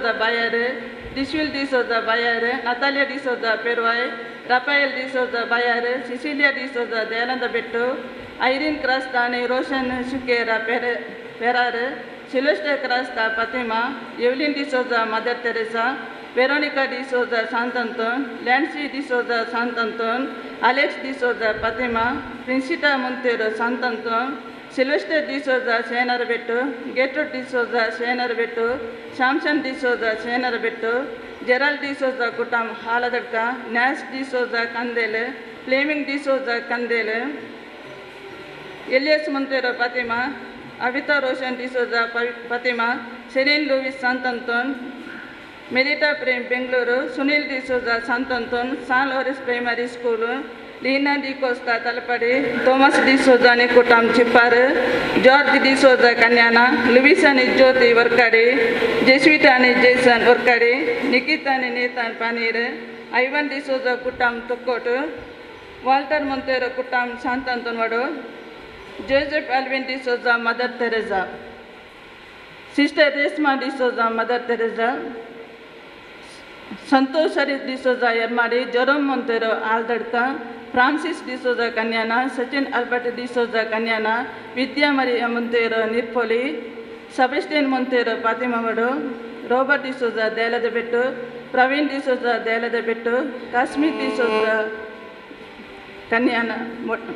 D'Souza Bayar, Dishwil D'Souza Bayar, Natalia D'Souza Pervai, Raphael D'Souza Bayar, Cecilia D'Souza Dayananda Bettu, Irene Crastani Roshan Shukera Perar, Sylvester Crasta Fatima, Evelyn D'Souza Mother Teresa, Veronica D'Souza Santanton, Lancy D'Souza Santanton, Alex D'Souza Fatima, Princita Montero Santanton, Sylvester D'Souza Senarbettu, Gertrude D'Souza Senarbettu, Samson D'Souza Senarbettu, Gerald D'Souza Kutam Haladadka, Nash D'Souza Kandele, Fleming D'Souza Kandele, Elias Montero Fatima, Avita Roshan D'Souza Fatima, Serene Louis Santanton, Melita Prem Bengaluru, Sunil D'Souza Santanton, San Loris Primary School, Lina D Costa Talapady, Thomas D'Souza Nikutam Chippar, George D'Souza Kanyana, Louis ani Jyoti Varkady, Jeswita ani Jason Varkady, Nikita ani Nathan Paneer, Ivan D'Souza Kuttam Thokkotu, Walter Monteiro Kuttam Santanthanvadu, Joseph Alvin D'Souza Mother Teresa, Sister Reshma D'Souza Mother Teresa, Santosh Harish D'Souza Ermadi, Jerome Monteiro Aldadka, Francis D'Souza Kanyana, Sachin Albert D'Souza Kanyana, Vidya Maria Monteiro Nirpoli, Sebastian Monteiro Fatimavadu, Robert D'Souza Deladabettu, Praveen D'Souza Deladabettu, Kashmir D'Souza Kanyana,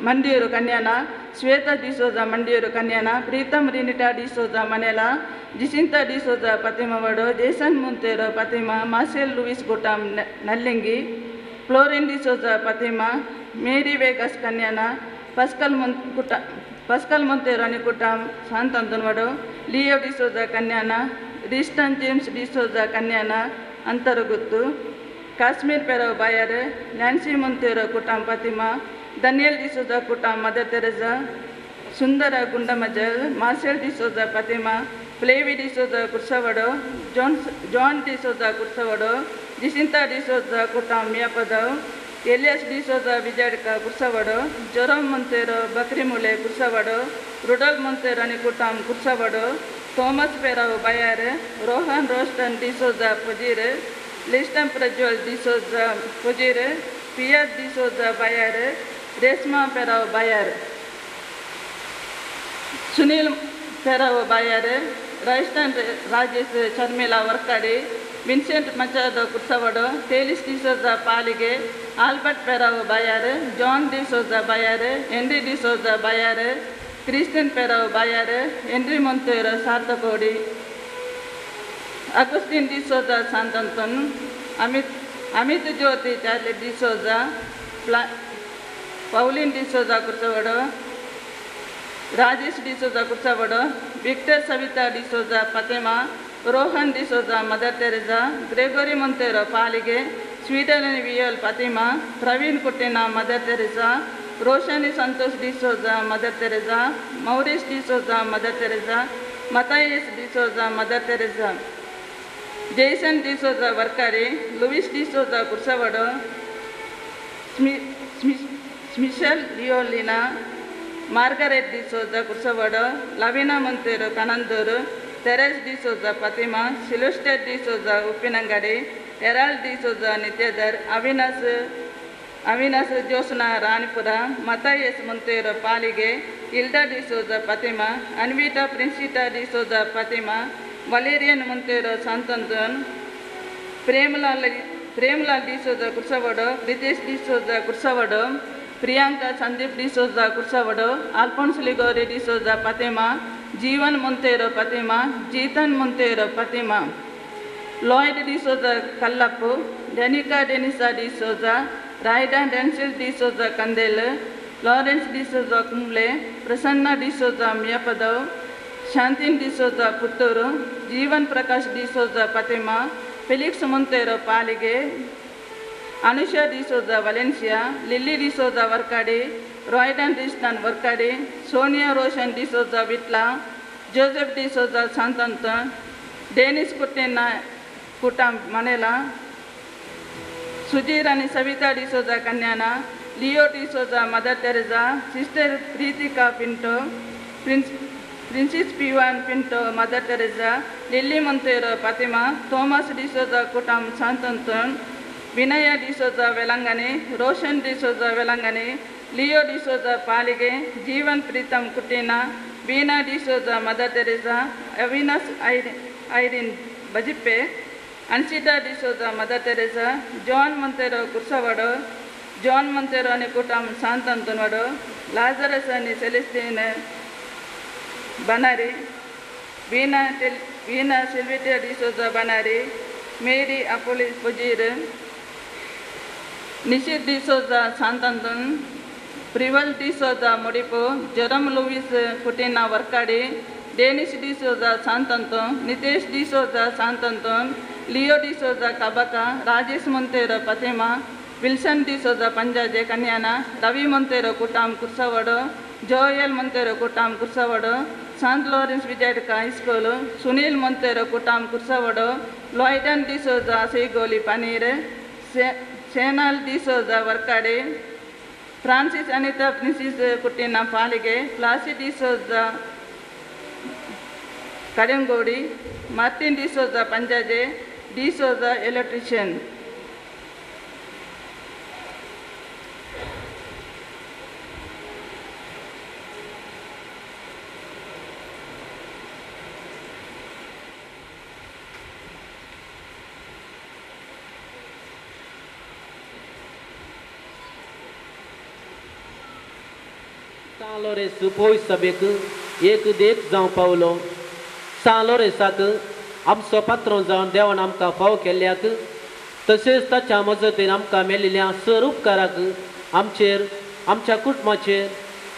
Mandiuru Kanyana, Shweta D'Souza Mandiuru Kanyana, Preetham Rinita D'Souza Manela, Jacinta D'Souza Fatimavadu, Jason Monteiro Fatima, Marcel Louis Gottam Nallingi, Florin D'Souza Fatima, Mary Vegas Kanyana, Pascal Monteiro Anikuttam Santanthanvadu, Leo D'Souza Kanyana, Riston James D'Souza Kanyana, Antaraguttu, Kashmir Pero Bayar, Nancy Monteiro Kuttam Fatima, Daniel D'Souza Kuttam Mother Teresa, Sundara Gundamajal, Marcel D'Souza Fatima, Flavi D'Souza Kursavadu, John D'Souza Kursavadu, Jacinta D'Souza Kuttam Miyapadav, Elias D'Souza Vijayadka Kursavadu, Jerome Monteiro Bakrimule Kursavadu, Rudolph Monteiro Anikuttam Kursavadu, Thomas Perao Bayar, Rohan Roston D'Souza Pujir, Liston Prajwal D'Souza Pujir, Pierre D'Souza Bayar, Reshma Perao Bayar, Sunil Perao Bayar, Rajasthan Rajesh Sharmila Varkady, Vincent Machado Kursavadu, Telis D'Souza Palige, Albert Perao Bayar, John D'Souza Bayar, Henry D'Souza Bayar, Christian Perao Bayar, Henry Monteiro Sarthakodi, Augustine D'Souza Santanton, Amit Jyoti Charlie D'Souza, Pauline D'Souza Kursavadu, Rajesh D'Souza Kursavadu, Victor Savita D'Souza Fatima, Rohan D'Souza Mother Teresa, Gregory Monteiro Palige, Sweden VL Fatima, Praveen Kuttina Mother Teresa, Roshani Santosh D'Souza Mother Teresa, Maurice D'Souza Mother Teresa, Matthias D'Souza Mother Teresa, Jason D'Souza Varkady, Louis D'Souza Kursavadu, Michelle Leolina, Margaret D'Souza Kursavadu, Lavina Monteiro Kanandur, Therese D'Souza Fatima, Sylvester D'Souza Uppinangady, Errol D'Souza Nityadhar, Avinash Jyotsna Ranipura, Matthias Monteiro Palige, Hilda D'Souza Fatima, Anvita Princita D'Souza Fatima, Valerian Monteiro Santanthan, Premlal D'Souza Kursavadu, Ritesh D'Souza Kursavadu, Priyanka Sandeep D'Souza Kursavadu, Alphonse Ligori D'Souza Fatima, Jeevan Monteiro Fatima, Jeethan Monteiro Fatima, Lloyd D'Souza Kallappu, Danica Denisa D'Souza, Raida Densil D'Souza Kandel, Lawrence D'Souza Kumble, Prasanna D'Souza Miyapadav, Shantin D'Souza Puttur, Jeevan Prakash D'Souza Fatima, Felix Monteiro Palige, Anusha D'Souza Valencia, Lily D'Souza Varkady, Roydan Ristan Varkady, Sonia Roshan D'Souza Vitla, Joseph D'Souza Santanthan, Dennis Kuttina Kuttam Manela, Sujirani Savita D'Souza Kanyana, Leo D'Souza Mother Teresa, Sister Preethika Pinto, Princess Pivan Pinto Mother Teresa, Lily Monteiro Fatima, Thomas D'Souza Kutam Santanthan, Vinaya D'Souza Velankanni, Roshan D'Souza Velankanni, Leo D'Souza Palige, Jeevan Pritam Kuttina, Veena D'Souza Mother Teresa, Avinash Irene Bajpe, Anshita D'Souza Mother Teresa, John Monteiro Kursavado, John Monteiro आणि Kutam Santantanvado, Lazarus आणि Celestine Banari, Veena Silvita D'Souza Banari, Mary Apolis Pujir, Nishit D'Souza Santantan, Prival D'Souza Mudipu, Jerome Louis Kutina Varkady, Danish D'Souza Santanton, Nitesh D'Souza Santanton, Leo D'Souza Kabaka, Rajesh Monteiro Fatima, Wilson D'Souza Panjaje Kanyana, Ravi Monteiro Kutam Kursavado, Joel Monteiro Kutam Kursavado, Sant Lawrence Vijayaka high school, Sunil Monteiro Kutam Kursavado, Loyton D'Souza Seigoli Paneer, Shenal D'Souza Varkady, Francis Anita Princess Kutina Palige, Plassy D'Souza Kadangodi, Martin D'Souza Panjaje, D'Souza electrician. San Lawrence पोय सभेक एक देख जावं पावलो। सान लोरेंसाक आमचो पात्रोन जावन देवान आमकां फाव केल्ल्याक तशेंच ताच्या मजतीन आमकां मेळिल्ल्या सर उपकाराक आमचेर, आमच्या कुटुंबाचेर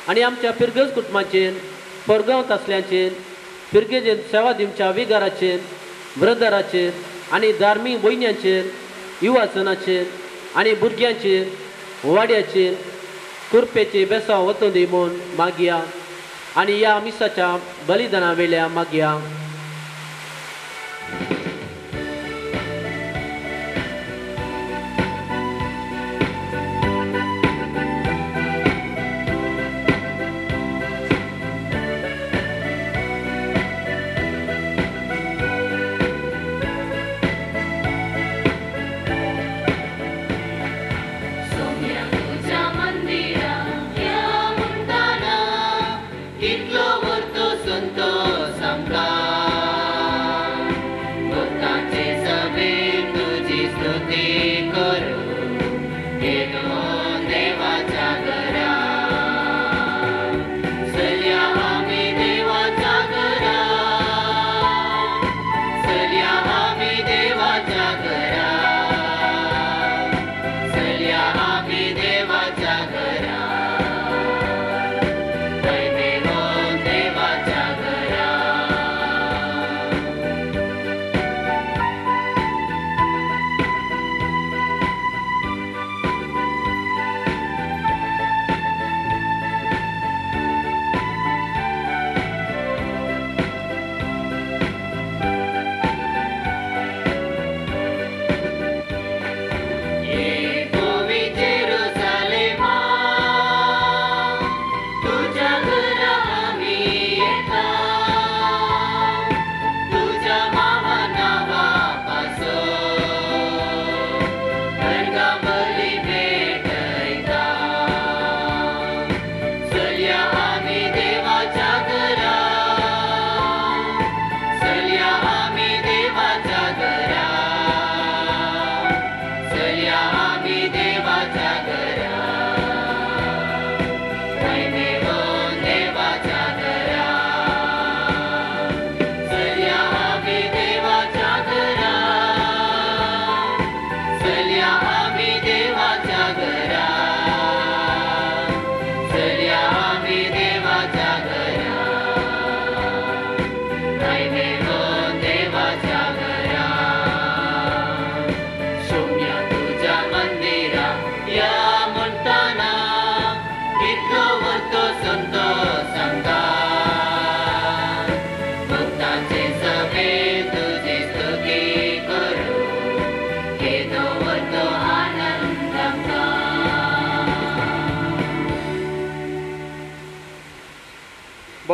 आनी आमच्या पिरगेज कुटुंबाचेर, परगांवांत आसल्यांचेर, पिरगेजेन सेवा दिवच्या विगाराचेर, ब्रदराचेर आनी धार्मीक भयण्यांचेर, युवासनाचेर आनी भुरग्यांचेर, वाड्याचेर कुरपेचे बेसांव वतूं दी म्हूण मागया आनी ह्या मिसाच्या बलिदाना वेल्या मागया।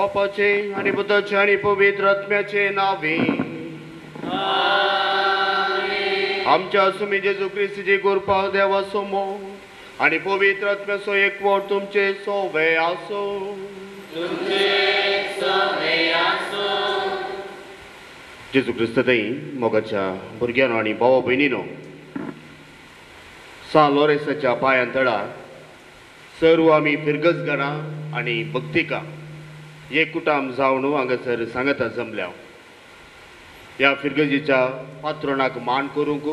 बापाचे आनी पुताचे आनी पवित्र आत्म्याचे नावे आमच्या सुमी जेजू क्रिस्तीची कृपा देवा सोमो आनी पवित्र आत्म्याचो एकवट तुमचे सोवे आसो. जेजू क्रिस्त थंय मोगाच्या भुरग्यांनो आनी भावा भयणीनो, सान लोरेसाच्या पांयां तळा सर्व आमी फिरगजगारां आनी भक्तिका एक कुटाम जावन हांगासर सांगता जमल्या. ह्या फिरगजीच्या पात्रोणाक मान करूंक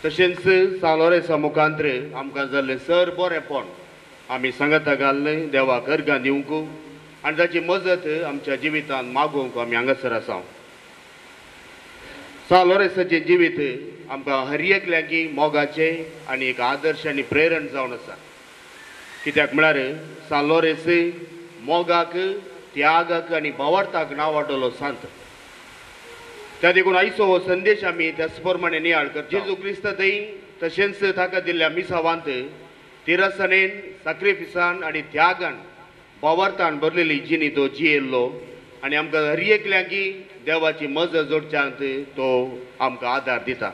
तशेंच सान लोरेसा मुखांत्र आमकां जाल्लें सर बरेंपण आमी सांगता घाल्लें देवाक अर्गां दिवंक आनी ताची मजत आमच्या जिवितांत मागोवंक आमी हांगासर आसा. सान लोरेसाचें जिवीत आमकां हर एकल्याकी मोगाचें आनी एक आदर्श आनी प्रेरण जावन आसा. कित्याक म्हळ्यार सान लोरेस मोगाक, त्यागाक आनी भावार्थाक नांव वाडटलो सांत. त्या देखून आयचो हो संदेश आमी त्याच प्रमाणे नियाळ करता. जेजू क्रिस्त थंय तशेंच ताका दिल्ल्या मिसावांत तिरसणेन, साक्रिफिसान आनी त्यागान भावार्थान भरलेली जिणी तो जियेल्लो आनी आमकां हर एकल्याकी देवाची मजत जोडच्यांत तो आमकां आदार दिता.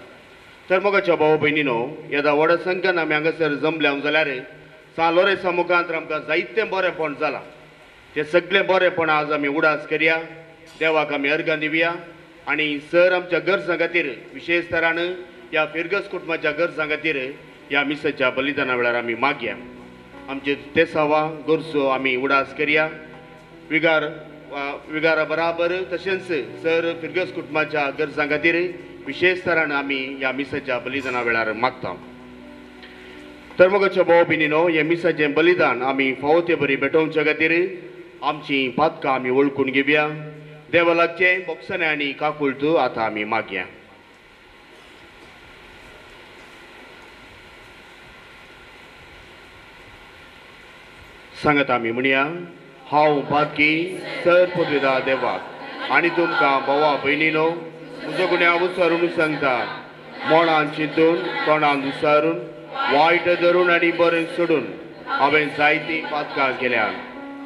तर मोगाच्या भाव भयणीनो, येदा व्हड संख्यान आमी हांगासर जमल्या जाल्यार सान लोरेसा मुखांत आमकां जायतें बरेंपण जालां. तें सगळें बरेंपण आज आमी उडास करया, देवाक आमी अर्गां दिवया आनी सर आमच्या गरजां खातीर विशेश तरान ह्या फिरगज कुटुंबाच्या गरजां खातीर ह्या मिसाच्या बलिदाना वेळार आमी मागया. आमचे तेसावा गरजो आमी उडास करया विगार विगारा बराबर तशेंच सर फिरगज कुटुंबाच्या गरजां खातीर विशेश तरान आमी ह्या मिसाच्या बलिदाना वेळार मागता. तर मोगाच्या भाव भयणीनो, हे मिसाचें बलिदान आमी फावो ते बरी भेटोवच्या खातीर आमची पातकां आमी वळखून घेवया. देवा लागचें बोगसणें आनी काकुळट आतां आमी मागया. सांगत आमी म्हणया, हांव पातकी सर पदवेदा देवाक आनी तुमकां भावा भयणीनो म्हजो गुन्यांव विचारून सांगता. मोणान चिंतून, तोंडान विचारून, वायट धरून आनी बरें सोडून हांवें जायतीं पातकां केल्यात.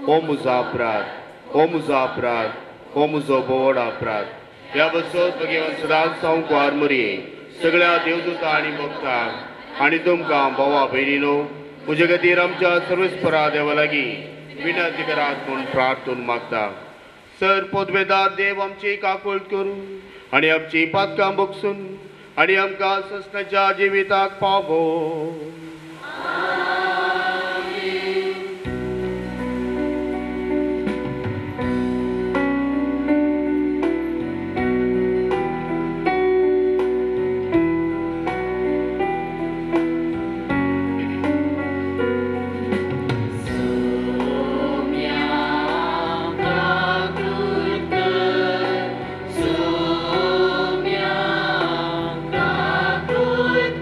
हो म्हजो अपराध, हो म्हजो अपराध, हो म्हजो भोवड अपराध. ह्या बसत भगवान सदांच सावकार मरये सगळ्या देवदूता आनी भक्तांक आनी तुमकां भावा भयणीनो म्हजे खातीर आमच्या सर्वेस्परा देवा लागीं विनंती करात म्हूण प्रार्थून मागता. सर पदवेदार देव आमची काकुळट करूं आनी आमची पातकां बगसून आनी आमकां सस्नाच्या जिविताक पावो. Soumya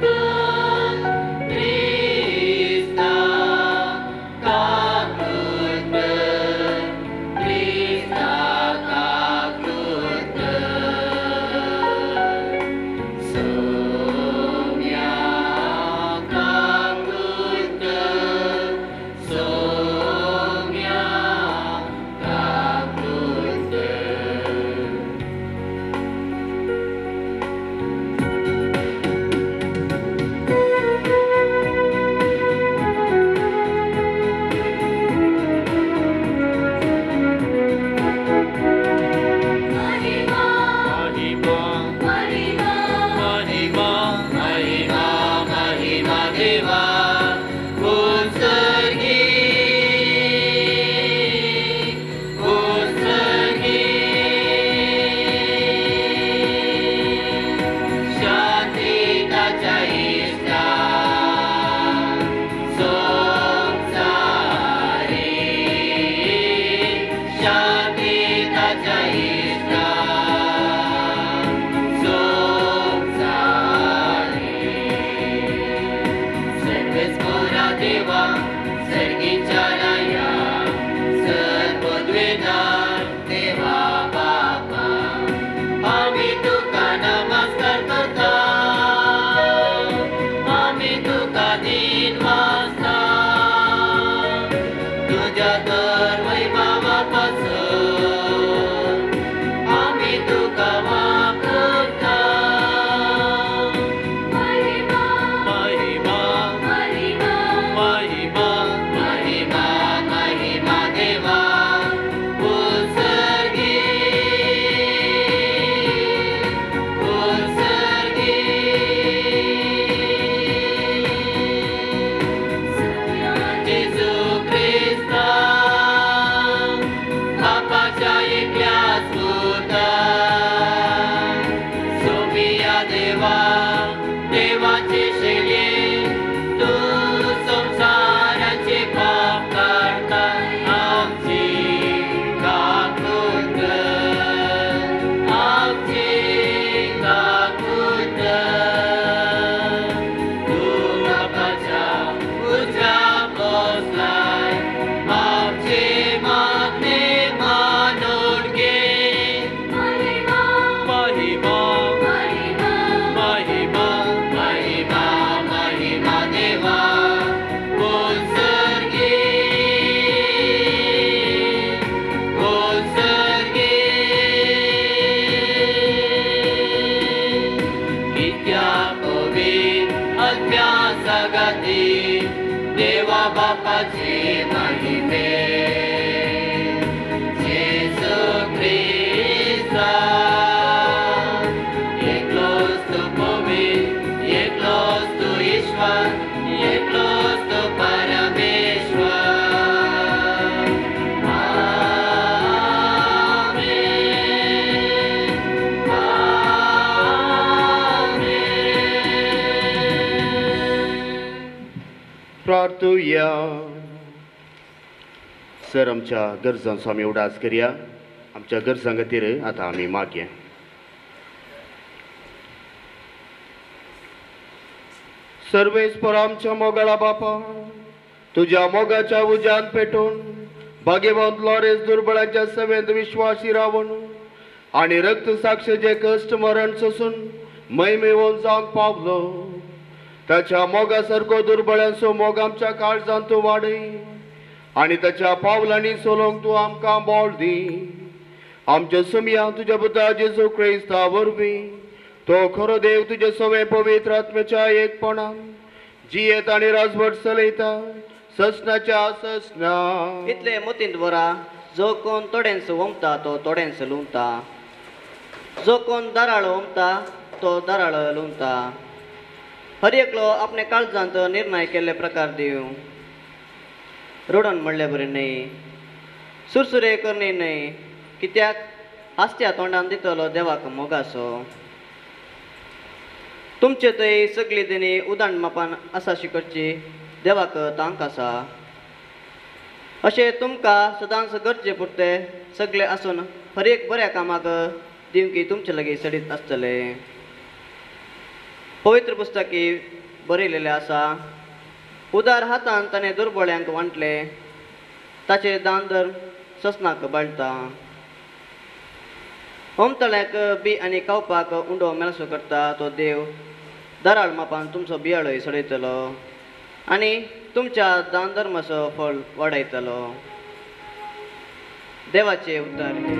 Kakulkar, आत्म्या सगती देवा बापाची महिमे जेजू क्रिस्ता एकलोच तूं पवित्र एकलोच तूं ईश्वर एकलोच तूं परमेश्वर. आमेन आमेन. प्रार्थुया. सर आमच्या गरजांचो आमी उडास करया. आमच्या गरजां खातीर आतां आमी मागया. सर्वेस्पर आमच्या मोगाळा बापा, तुज्या मोगाच्या उज्यान पेटून भाग्यवंत लॉरेस दुर्बळाच्या सवेंत विश्वासी रावन आनी रक्त साक्षेचे कश्ट मरण सोसून महिमेवन जावंक पावलो. ताच्या मोगा सारको दुर्बळ्यांचो मोग आमच्या काळजांत तूं वाडय आनी ताच्या पावलांनी चलोवंक तूं आमकां बळ दी. आमच्या सुमया तुज्या पुता जेजू क्रिस्ता वरवीं तो खरो देव तुजे सवे पवित्र आत्म्याच्या एकपणान जियेत आनी राजवट चलयता ससनाच्या ससना. इतले मतींत बरा, जो कोण थोड्यांस ओमता तो थोड्यांस लुंता, जो कोण दराळ ओमता तो दराळ लुंता. हर एकलो आपणे काळजांत निर्णय केल्ले प्रकार दिवं. रडून म्हणले बरें न्हय, सुरसुरे करणी न्हय, कित्याक हासत्या तोंडान दितलो देवाक मोगासो. तुमचे थंय सगळी देणी उदाण मापान आसाशी करची देवाक तांक आसा. अशें तुमकां सदांच गरजे पुरते सगळे आसून हर एक बऱ्या कामाक दिवंकी तुमचे लागीं सडीत आसतले. पवित्र पुस्तकी बरयलेलें आसा, उदार हातान ताणें दुर्बळ्यांक वांटले, ताचे दान धर्म ससनाक बाळटा. ओमतळ्याक बी आनी खावपाक उंडो मेळसो करता तो देव दराळ मापान तुमचो बियाळोय सडयतलो आनी तुमच्या दान धर्माचो फळ वाडयतलो. देवाचे उद्धार हे.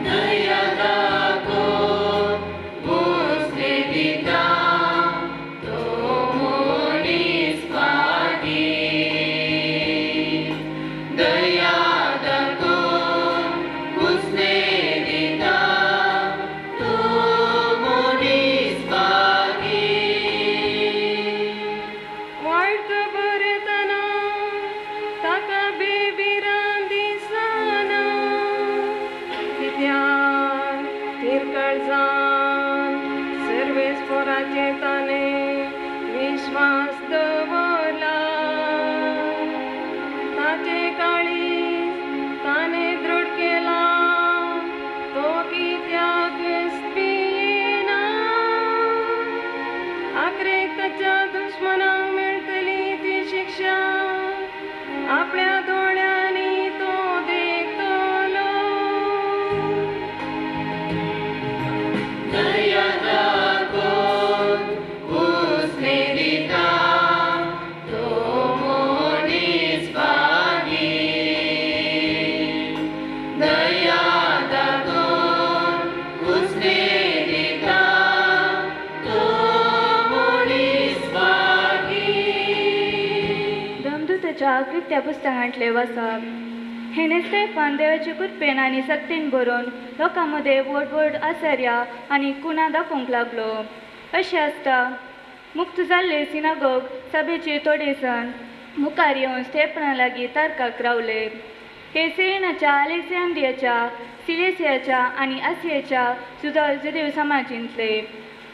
दया दाखोवन उसने दिता. जाचेर ताणें विश्वास दवरला. ताचें काळीज ताणें दृढ केलां, तो कित्याक भियेना. आखरेक ताच्या दुश्मनांक मेळटली ती शिक्षा आपल्या दोळ्यांनी तो देखतलो. दया दाखोवन उसने दिता तो मनीस भागी. दया दाखोवन उसने दिता तो मनीस भागी. धमदूताच्या कृत्या पुस्तकांतले वाचप. हेणे स्तेफान देवाचे कृपेन आनी सक्तीन बरोवन लोकां मदें व्हड व्हड आचार्या आनी कुणा दाखोवंक लागलो. अशें आसता मुक्त जाल्ले सिनागोग सभेचे थोडे जाण मुखार येवन स्तेफाना लागीं तारकाक रावले. हे सिरेनाच्या, अलेक्झांड्रियाच्या, सिलेसियाच्या आनी आसियाच्या जुदेव समाजींतले.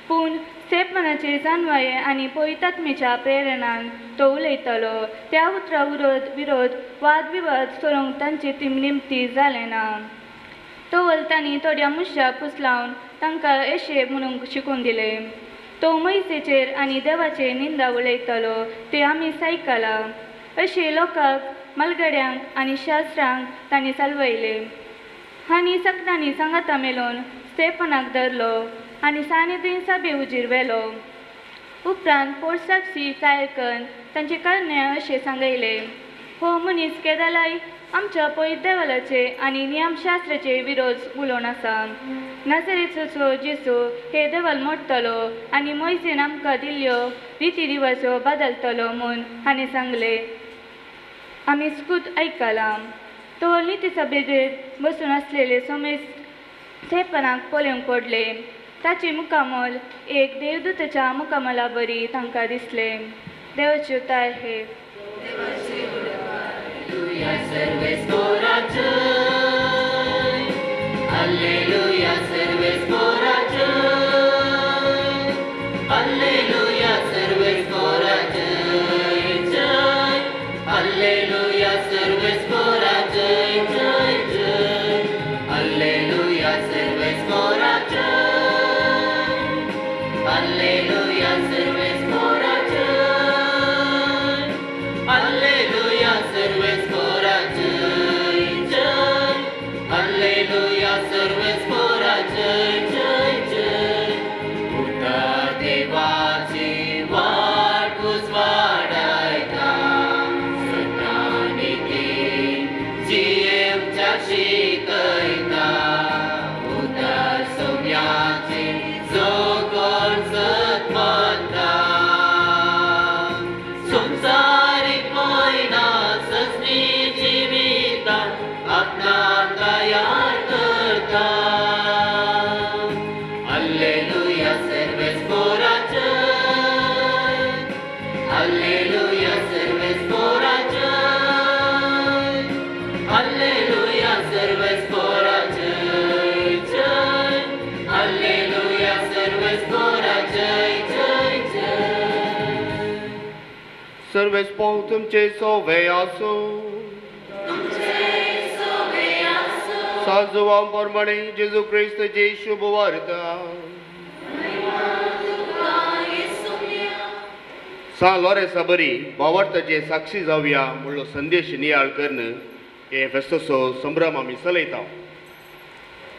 पूण स्तेफानाचे जानवाये आनी पवित्र प्रेरणान तो उलयतालो त्या उतरा विरोध वादविवाद सोडोवंक तांची ती निमती जालें ना. तो वलतांनी थोड्या मनशां पुसलावन तांकां अशें म्हणूंक शिकून दिलें, तो मोयसेचेर आनी देवाचेर निंदा उलयतालो तें आमी सायकलां. अशें लोकांक, मालगड्यांक आनी शास्त्रांक तांणी चालवयले. आनी सगळ्यांनी सांगाता मेलोवन स्तेफानाक धरलो आनी सानेद्रीन सभे उजीर व्हेलो. उपरांत पोर्साक्षी कायकन तांचे करणे अशें सांगयलें, हो मनीस केदलाय आमच्या पवित्र देवाचे आनी नियमशास्त्राचे विरोध उलोवन आसा. नासरेचो जेसू हे देवल मोडटलो आनी मोयसेन आमकां दिल्ल्यो रिती रिवाजो बदलतलो म्हूण हाणें सांगलें. आमी स्कूत आयकलां. तो निती सभेचेर बसून आसलेले सोमेस स्तेफानाक पळोवंक पडले. ताचें मुखामल एक देवदूताच्या मुखामला बरी तांकां दिसलें. देवाची उतार हे. Alleluia, सर्वेस्पोराचय. Alleluia, सर्वेस्पोराचय. Alleluia, सर्वेस्पोराचय. जय. Alleluia, सर्वेस्पोराचय. जय जय. Alleluia, सर्वेस्पोराचय. Alleluia, सर्वेस्पोराचय. Alleluia, सर्वेस्पोराचय. जय. Alleluia, सर्वेस्पोराचय. जय जय. पुता देवाची वाट उजवाडायता, सतानिती जियेवच्या शिकयता. उदार सौम्याची जो कोण सत मानता, संसारीक मोयना सजनी जिवितान आपणाक तयार करता. Alleluia, सर्वेस्पोराचय. Alleluia, सर्वेस्पोराचय. Alleluia, सर्वेस्पोराचय. जय. Alleluia, सर्वेस्पोराचय. जय जय. सर्वेस्पोर तुमचे सोवे आसूं. साजुवां प्रमाणे जेजू क्रिस्ताची शुभ वार्ता. सा लोरेसा बरी भावार्थाचे साक्षी जावया म्हणलो संदेश नियाळ करून हे फेस्ताचो संभ्रम आमी चलयता.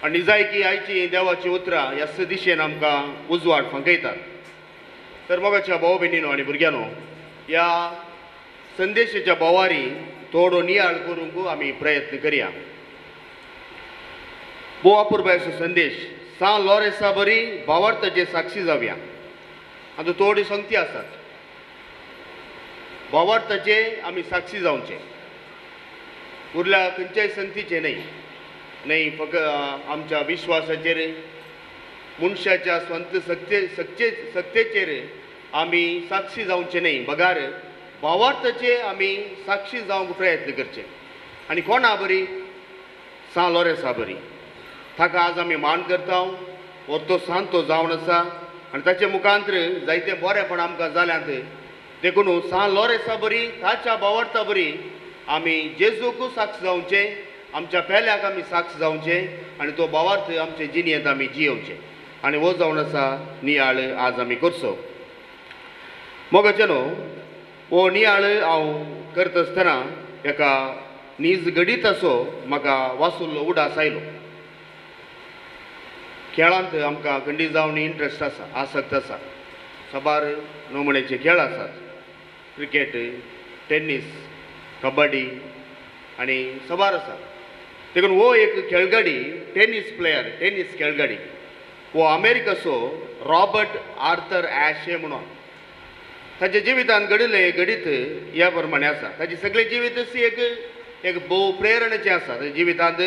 आनी जाय की आयची देवाची उतरां ह्या दिशेन आमकां उजवाड फांकयतात. तर मोगाच्या भाव भयणीनो आनी भुरग्यांनो, ह्या संदेशाच्या बोवारी थोडो नियाळ करूंक आमी प्रयत्न करया. भोव अपुरबायेचो संदेश सा लोरेसा बरी भावार्थाचे साक्षी जावया. आतां थोडी संगती आसात भावार्थाचे आमी साक्षी जावचे, उरल्या खंयच्याय संगतीचे न्हय. न्हय फकत आमच्या विश्वासाचेर, मनशाच्या स्वंत सक्तेचेर आमी साक्षी जावचे न्हय, बगार भावार्थाचे आमी साक्षी जावंक प्रयत्न करचे. आनी कोणा बरी? सा लोरेसा बरी. ताका आज आमी मान करता. व्हरतो सांतो जावन आसा. आनी ताचे मुखांतर जायते बरेंपण आमकां जाल्यांत. देखून सान लोरेसा बरी ताच्या भावार्था बरी आमी जेजूक साक्ष जावचें, आमच्या पेल्याक आमी साक्ष जावचें आनी तो भावार्थ आमचे जिणेंत आमी जियोवचें. आनी हो जावन आसा नियाळ आज आमी करचो. मोगाचे न्हू हो नियाळ हांव करता आसतना एका नीज घडीत असो म्हाका वाचुल्लो उडास आयलो. खेळांत आमकां खंडीत जावन इंट्रस्ट आसा, आसक्त आसा. साबार नमुण्याचे खेळ आसात, क्रिकेट, टेनीस, कबड्डी आनी साबार आसात. देखून हो एक खेळगडी, टेनीस प्लेयर, टेनीस खेळगडी, हो अमेरिकाचो रॉबर्ट आर्थर ॲशे म्हणून. ताच्या जिवितांत घडिल्लें घडीत ह्या प्रमाणें आसा. ताचें सगळें जिवीत एक एक भोव प्रेरणेचें आसा. ताच्या जिवितांत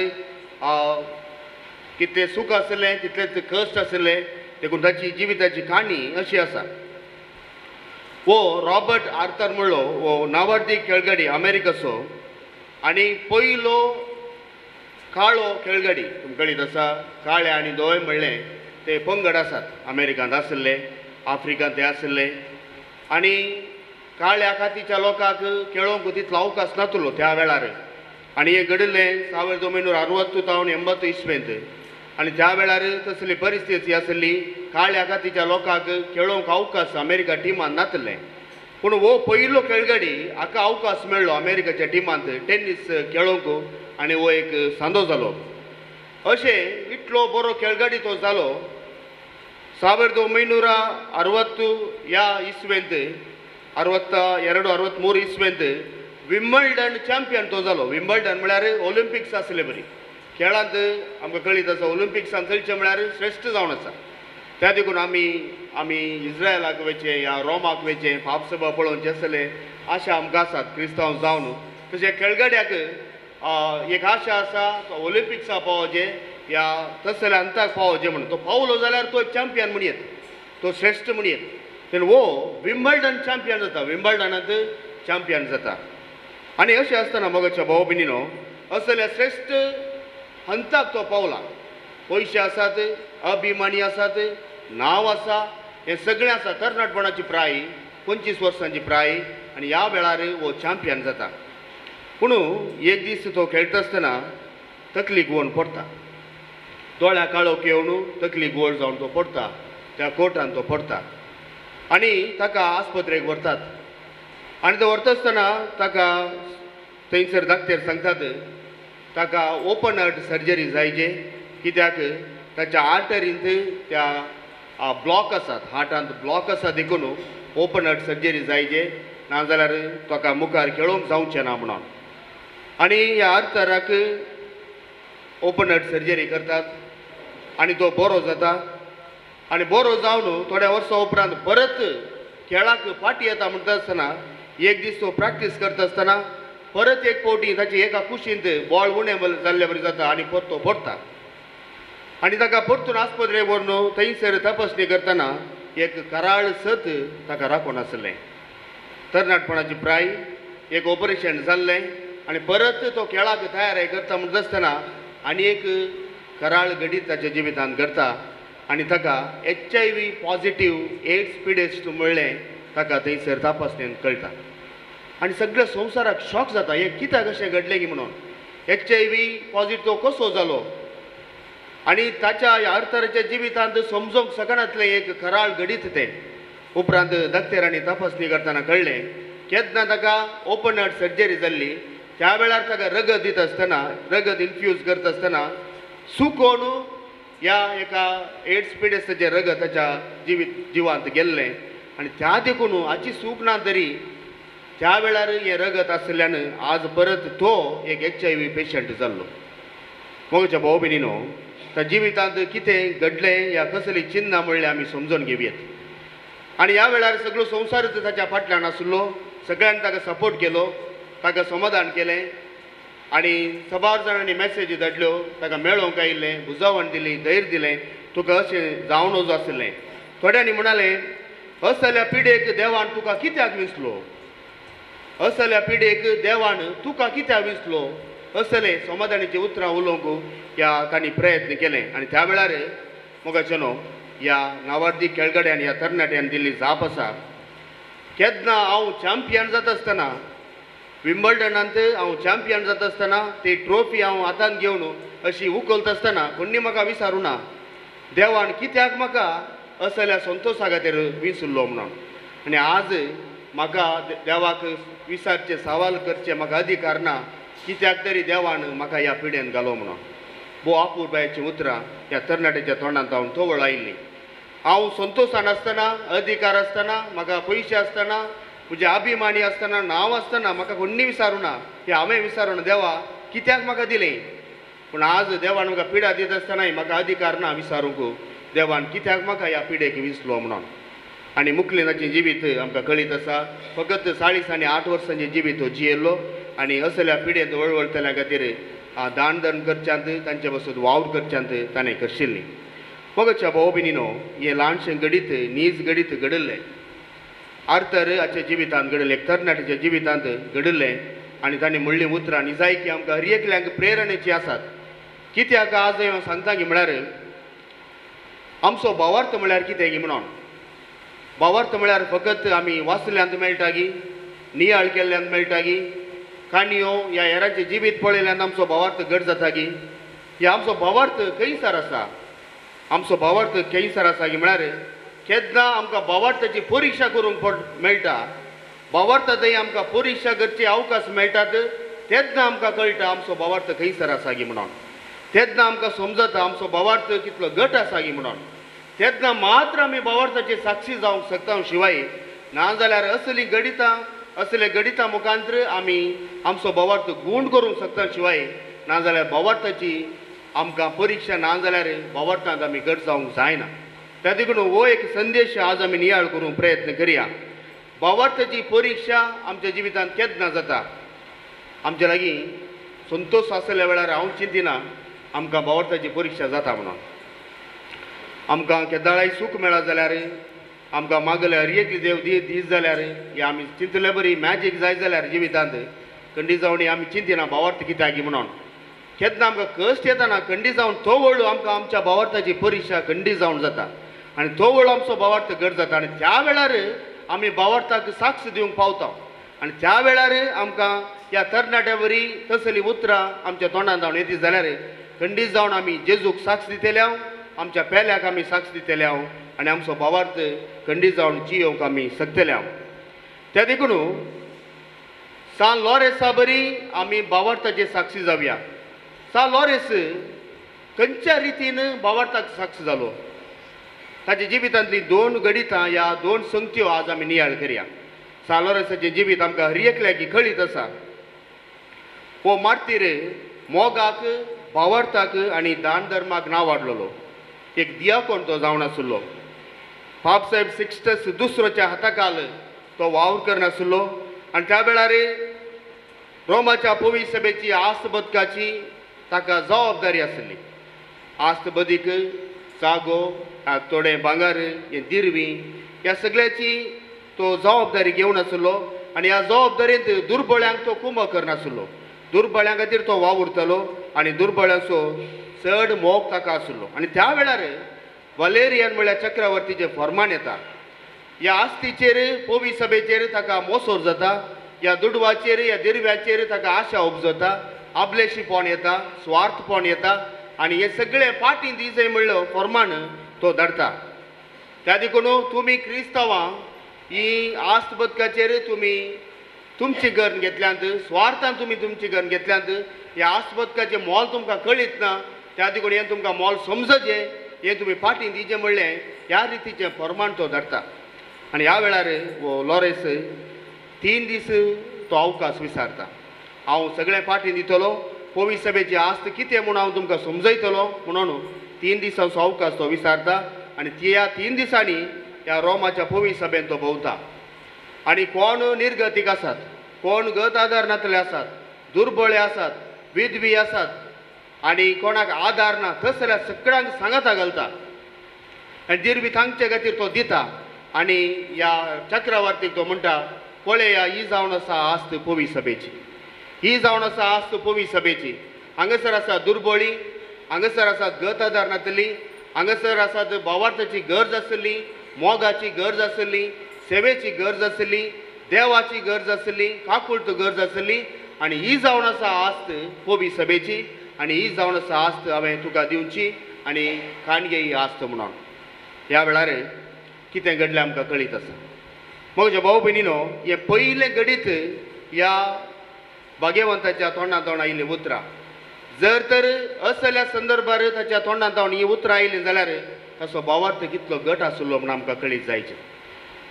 कितलें सूख आशिल्लें तितलेंच कश्ट आशिल्लें. देखून ताची जिविताची काणी अशी आसा. हो रॉबर्ट आर्थर म्हणलो हो नावार्दी खेळगडी अमेरिकाचो आनी पयलो काळो खेळगडी. तुमकां कळीत आसा, काळे आनी धवे म्हणलें ते पंगड आसात, अमेरिकांत आशिल्ले, आफ्रिकांत ते आशिल्ले. आनी काळ्या कातीच्या लोकांक खेळोंक तितलो अवकाश नातलो त्या वेळार. आनी हें घडिल्लें 1960 तावन 80 इस्वेंत. आनी त्या वेळार तसली परिस्थिती आसली, काळ्या कातीच्या लोकांक खेळोंक अवकाश अमेरिका टिमान नातलें. पूण हो पयलो खेळगडी हाका अवकाश मेळ्ळो अमेरिकाच्या टिमांत टेनीस खेळोंक आनी हो एक सांदो जालो. अशें इतलो बरो खेळगडी तो जालो. 1960 ह्या इस्वेंत, 62 63 इस्वेंत विम्बल्डन चॅम्पियन तो जालो. विम्बल्डन म्हळ्यार ऑलिम्पिक्स आसले बरी खेळांत आमकां कळीत आसा, ऑलिम्पिक्सान चलचें म्हळ्यार श्रेश्ठ जावन आसा. त्या देखून आमी आमी इस्रायलाक वयचें या रोमाक वयचें, पापसभा पळोवचें आसलें आशा आमकां आसात क्रिस्तांव जावन. तशें खेळगड्याक एक आशा आसा तो ऑलिम्पिक्सा पावोचें या तसल्या अंताक पावोचें म्हणून. तो पावलो जाल्यार तो एक चॅम्पियन म्हणयेत, तो श्रेश्ठ म्हणयेत. तेन्ना हो विम्बल्डन चॅम्पियन जाता, विम्बल्डनांत चॅम्पियन जाता. आनी अशें आसतना मोगाच्या भाव भयणीनो असल्या श्रेश्ठ हंताक तो पावला. पयशे आसात, अभिमानी आसात, नांव आसा, हें सगळें आसा. तरणाटपणाची प्राय 25 वर्सांची प्राय आनी ह्या वेळार हो चॅम्पियन जाता. पूण एक दीस तो खेळटा आसतना तकली गुवोन पडटा, दोळ्या काळोख येवन तकली गोळ जावन तो पडटा, त्या कोर्टान तो पडटा आनी ताका आस्पत्रेक व्हरतात. आनी तो व्हरता आसतना ताका थंयसर डाक्टर सांगतात ताका ओपन हार्ट सर्जरी जायचे, कित्याक ताच्या आर्टरींत त्या ब्लॉक आसात, हार्टांत ब्लॉक आसा, देखून ओपन हार्ट सर्जरी जायचे, नाजाल्यार ताका मुखार खेळोवंक जावचें ना म्हणून. आनी ह्या आर्थराक ओपन हार्ट सर्जरी करतात आनी तो बरो जाता. आनी बरो जावन थोड्या वर्सां उपरांत परत खेळाक फाटी येता म्हणटा आसतना एक दीस तो प्रॅक्टीस करता आसतना परत एक फावटी ताची एका कुशींत बॉल उणें जाल्ले बरी जाता आनी परत तो पडटा. आनी ताका परतून आस्पत्रेक व्हरून थंयसर तपासणी करतना एक कराळ सत ताका राखून आसलें. तरणाटपणाची प्राय, एक ऑपरेशन जाल्लें आनी परत तो खेळाक तयारी करता म्हणटा आसतना आनी एक कराळ घडीत ताच्या जिवितांत घडता आनी ताका HIV positive AIDS पिडेस्ट म्हणलें ताका थंयसर तपासणेन कळटा. आनी सगळ्या संवसाराक शॉक जाता, हें कित्याक अशें घडलें की म्हणून, HIV positive तो कसो जालो. आनी ताच्या ह्या अर्थाच्या जिवितांत समजूंक शकनातलें एक कराळ घडीत तें. उपरांत डॉक्टरांनी तपासणी करतना कळ्ळें केन्ना ताका ओपन हार्ट सर्जरी जाल्ली त्या वेळार ताका रगत दिता आसतना, रगत इन्फ्यूज करता आसतना सुकोवन ह्या एका एड्स पिडेस्ताचें रगत ताच्या जिवांत गेल्लें. आनी त्या देखून हाची सूख ना तरी त्या वेळार हें रगत आशिल्ल्यान आज परत तो एक HIV patient जाल्लो. मोगाच्या भाव भयणीनो, त्या जिवितांत कितें घडलें या कसली चिन्नां म्हणलें आमी समजून घेवयेत. आनी ह्या वेळार सगळो संवसारच ताच्या फाटल्यान आसलो, सगळ्यांनी ताका सपोर्ट केलो, ताका समाधान केलें आनी साबार जाणांनी मॅसेजी धाडल्यो, ताका मेळोवंक आयिल्लें, बुजावण दिली, धैर्य दिलें, तुका अशें जावन वचो आशिल्लें. थोड्यांनी म्हणालें असल्या पिडेक देवान तुका कित्याक विसलो, असल्या पिडेक देवान तुका कित्याक विसलो, असले समाधानाची उतरां उलोवंक ह्या तांणी प्रयत्न केले. आनी त्या वेळार मोगाचेनो ह्या नावार्दी खेळगड्यान ह्या तरणाट्यान दिल्ली जाप आसा. केन्ना हांव चॅम्पियन जाता आसतना विम्बल्डनांत हांव चॅम्पियन जाता आसतना ती ट्रॉफी हांव हातांत घेवन अशी उखलता आसतना कोणी म्हाका विचारूं ना देवान कित्याक म्हाका असल्या संतोशा खातीर विसरलो म्हणून. आनी आज म्हाका देवाक विचारचें सवाल करचें म्हाका अधिकार ना कित्याक तरी देवान म्हाका ह्या पिड्यान घालो म्हणून. भोव अपुरबायेचीं उतरां ह्या तरणाट्याच्या तोंडांत हांव तवळ आयिल्लीं. हांव संतोशान आसतना अधिकार आसतना म्हाका पयशे आसतना म्हजे अभिमानी आसतना नांव आसतना म्हाका कोण्णी विचारूं ना की हांवें विचारूं ना देवा कित्याक म्हाका दिलें. पूण आज देवान म्हाका पिडा दित आसतनाय म्हाका अधिकार ना विचारूंक देवान कित्याक म्हाका ह्या पिडेक विसलो म्हणून. आनी मुकलिनाचें जिवीत आमकां कळीत आसा फकत 40 आनी 8 वर्सांचें जिवीत हो जियेल्लो आनी असल्या पिडेंत वळवळटल्या खातीर दान धर्म करच्यांत तांचे पासून वावर करच्यांत ताणें करशिल्ली. मोगाच्या भाव भयणीनो हें ल्हानशें घडीत नीज घडीत घडिल्लें आर्थर हाच्या जिवितांत घडिल्लें एक तरणाट्याच्या जिवितांत घडिल्लें आनी ताणें म्हणलीं उतरां निजायकी आमकां हर एकल्यांक प्रेरणेची आसात. कित्याक आज हांव सांगता की म्हळ्यार आमचो भावार्थ म्हळ्यार कितें की म्हणून भावार्थ म्हळ्यार फकत आमी वाचल्यांत मेळटा की नियाळ केल्ल्यान मेळटा की काणयो ह्या हेरांचें जिवीत पळयल्यान आमचो भावार्थ घट जाता की ह्या आमचो भावार्थ खंयसर आसा. आमचो भावार्थ खंयसर आसा की म्हळ्यार केन्ना आमकां भावार्थाची परिक्षा करूंक मेळटा भावार्थांतय आमकां परिक्षा करची अवकाश मेळटात तेन्ना आमकां कळटा आमचो भावार्थ खंयसर आसा की म्हणून. तेन्ना आमकां समजता आमचो भावार्थ कितलो घट आसा की म्हणून. तेन्ना मात्र आमी भावार्थाची साक्षी जावंक शकता शिवाय नाजाल्यार असलीं घडितां असले घडितां मुखांतर आमी आमचो भावार्थ गूण करूंक शकता शिवाय नाजाल्यार भावार्थाची आमकां परिक्षा नाजाल्यार भावार्थांत आमी घट जावंक जायना. त्या देखून हो एक संदेश आज आमी नियाळ करूंक प्रयत्न करया. भावार्थाची परिक्षा आमच्या जिवितांत केन्ना जाता आमच्या लागीं संतोश आसल्या वेळार हांव चिंतिना आमकां भावार्थाची परिक्षा जाता म्हणून. आमकां केदाळाय सूख मेळत जाल्यार आमकां मागले हर एकली देव दीस जाल्यार हे आमी चिंतले बरी मॅजीक जाय जाल्यार जिवितांत खंडी जावन आमी चिंतिना भावार्थ कित्याक म्हणून. केन्ना आमकां कश्ट येतना खंडी जावन तो वळू आमकां आमच्या भावार्थाची परिक्षा खंडी जावन जाता आनी तो वळू आमचो भावार्थ घट जाता आनी त्या वेळार आमी भावार्थाक साक्ष दिवंक पावता आनी त्या वेळार आमकां ह्या तरणाट्या वरी तसलीं उतरां आमच्या तोंडांत जावन येती जाल्यार खंडीत जावन आमी जेजूक साक्ष दितले आमच्या पेल्याक आमी साक्ष दितले आनी आमचो भावार्थ खंडीत जावन जियोवंक आमी शकतले. त्या देखून सान लॉरेसा बरी आमी भावार्थाचे साक्षी जावया. सान लॉरेस खंयच्या रितीन भावार्थाक साक्ष जालो ताच्या जिवितांतली 2 घडितां ह्या 2 संगत्यो आज आमी नियाळ करया. सान लॉरेसाचें जिवीत आमकां हर एकल्याक कळीत आसा. हो मार्तीर मोगाक भावार्थाक आनी दान धर्माक नांव वाडलेलो एक दियाकोन तो जावन आशिल्लो. बाबसाहेब सिक्स्टस दुसरोच्या हाताखाल तो वावर करनाशिल्लो आनी त्या वेळार रोमाच्या पवी सभेची आस्त बदकाची ताका जबाबदारी आशिल्ली. आस्त बदीक जागो थोडें भांगर हें दिरवी ह्या सगळ्याची तो जबाबदारी घेवन आशिल्लो आनी ह्या जबाबदारेंत दुर्बळ्यांक तो कुमक करनाशिल्लो. दुर्बळ्यां खातीर तो वावुरतालो आनी दुर्बळ्यांचो चड मोग ताका आशिल्लो. आनी त्या वेळार वलेरियन म्हळ्यार चक्रवर्तीचें फर्मान येता ह्या आस्तीचेर पवी सभेचेर ताका मोसोर जाता ह्या दुडवाचेर ह्या दिरव्याचेर ताका आशा उपजता आबलेशीपण येता स्वार्थपण येता आनी हे सगळे फाटीं दिसय म्हणलो फर्मान तो धाडटा. त्या देखून तुमी क्रिस्तांवां ही आस्त बदकाचेर तुमी तुमची गर्न घेतल्यांत स्वार्थान तुमी तुमची गर्न घेतल्यांत ह्या आस्त बदकाचें मोल तुमकां कळीत ना त्या देखून हें तुमकां मोल समजचें हें तुमी फाटीं दिचें म्हणलें ह्या रितीचें फर्मान तो धाडटा. आनी ह्या वेळार हो लॉरेस 3 दीस तो अवकाश विचारता हांव सगळें फाटीं दितलो पवी सभेची आस्त कितें म्हूण हांव तुमकां समजयतलो म्हणून 3 दिसांचो अवकाश तो विचारता आनी त्या 3 दिसांनी ह्या रोमाच्या पवी सभेन तो भोंवता आनी कोण निर्गतीक आसात कोण गत आदार नातले आसात दुर्बळे आसात विधवी आसात आनी कोणाक आदार ना तसल्या सगळ्यांक सांगाता घालता आनी दिरवी तांचे खातीर तो दिता आनी ह्या चक्रवर्तीक तो म्हणटा पळया ही जावन आसा आस्त पवी सभेची ही जावन आसा आस्त पवी सभेची. हांगासर आसा दुर्बळी हांगासर आसा गत आदार नातली हांगासर आसात भावार्थाची गरज आसली, मोगाची गरज आसली, सेवेची गरज आसली, देवाची गरज आसली, काकुळट गरज आसली. आनी ही जावन आसा आस्त कोबी सभेची आनी ही जावन आसा आस्त हांवें तुका दिवची आनी काणगे ही आस्त म्हणून. ह्या वेळार कितें घडलें आमकां कळीत आसा. म्हज्या भाव भयणीनो, हें पयलें घडीत ह्या भाग्यवंताच्या तोंडांत जावन आयिल्लीं उतरां. जर तर असल्या संदर्भार ताच्या तोंडांत जावन ही उतरां आयलीं जाल्यार ताचो भावार्थ कितलो घट आशिल्लो म्हूण आमकां कळीत जायचें.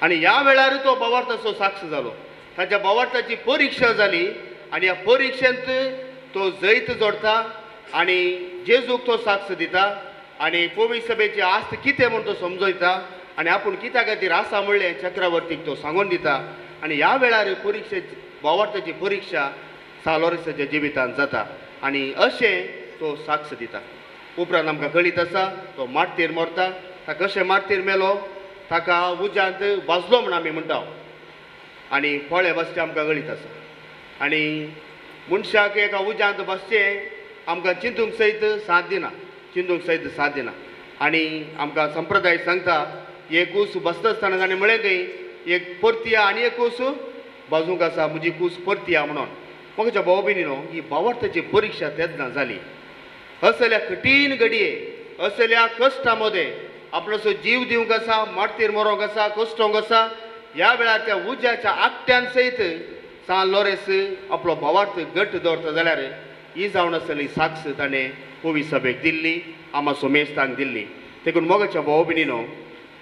आनी ह्या वेळार तो भावार्थाचो साक्ष जालो, ताच्या भावार्थाची परिक्षा जाली आनी ह्या परिक्षेंत तो जैत जोडटा आनी जेजूक तो साक्ष दिता आनी पवित्र सभेची आस्त कितें म्हूण तो समजयता आनी आपूण कित्या खातीर आसा म्हणलें चक्रवर्तीक तो सांगून दिता. आनी ह्या वेळार परिक्षे भावार्थाची परिक्षा सालोरेसाच्या जिवितांत जाता आनी अशें तो साक्ष दिता. उपरांत आमकां कळीत आसा तो मार्तीर मरता. ताका कशें मार्तीर मेलो, ताका उज्यांत भाजलो म्हूण आमी म्हणटा आनी पोळे बसचें आमकां कळीत आसा. आनी मनशाक एका उज्यांत बसचें आमकां चिंतूंक सयत साथ दिना, चिंतूंक सयत साथ दिना. आनी आमकां संप्रदाय सांगता एक कूस बसता आसतना ताणें म्हळें खंय एक परतिया आनी एक कूस बाजूंक आसा, म्हजी कूस परतिया म्हणून. म्हज्या भाव भयणीनो, ही भावार्थाची परिक्षा तेन्ना जाली. असल्या कठीण घडये, असल्या कश्टा मदें आपणाचो जीव दिवंक आसा, मार्तीर मरोंक आसा, कश्टोंक आसा, ह्या वेळार त्या उज्याच्या आकट्यान सयत सान लोरेस आपलो भावार्थ घट दवरता जाल्यार ही जावन आसली साक्ष ताणें कोवी सभेक दिल्ली, आमा सोमेस्तांक दिल्ली. देखून मोगाच्या भाव भयणीनो,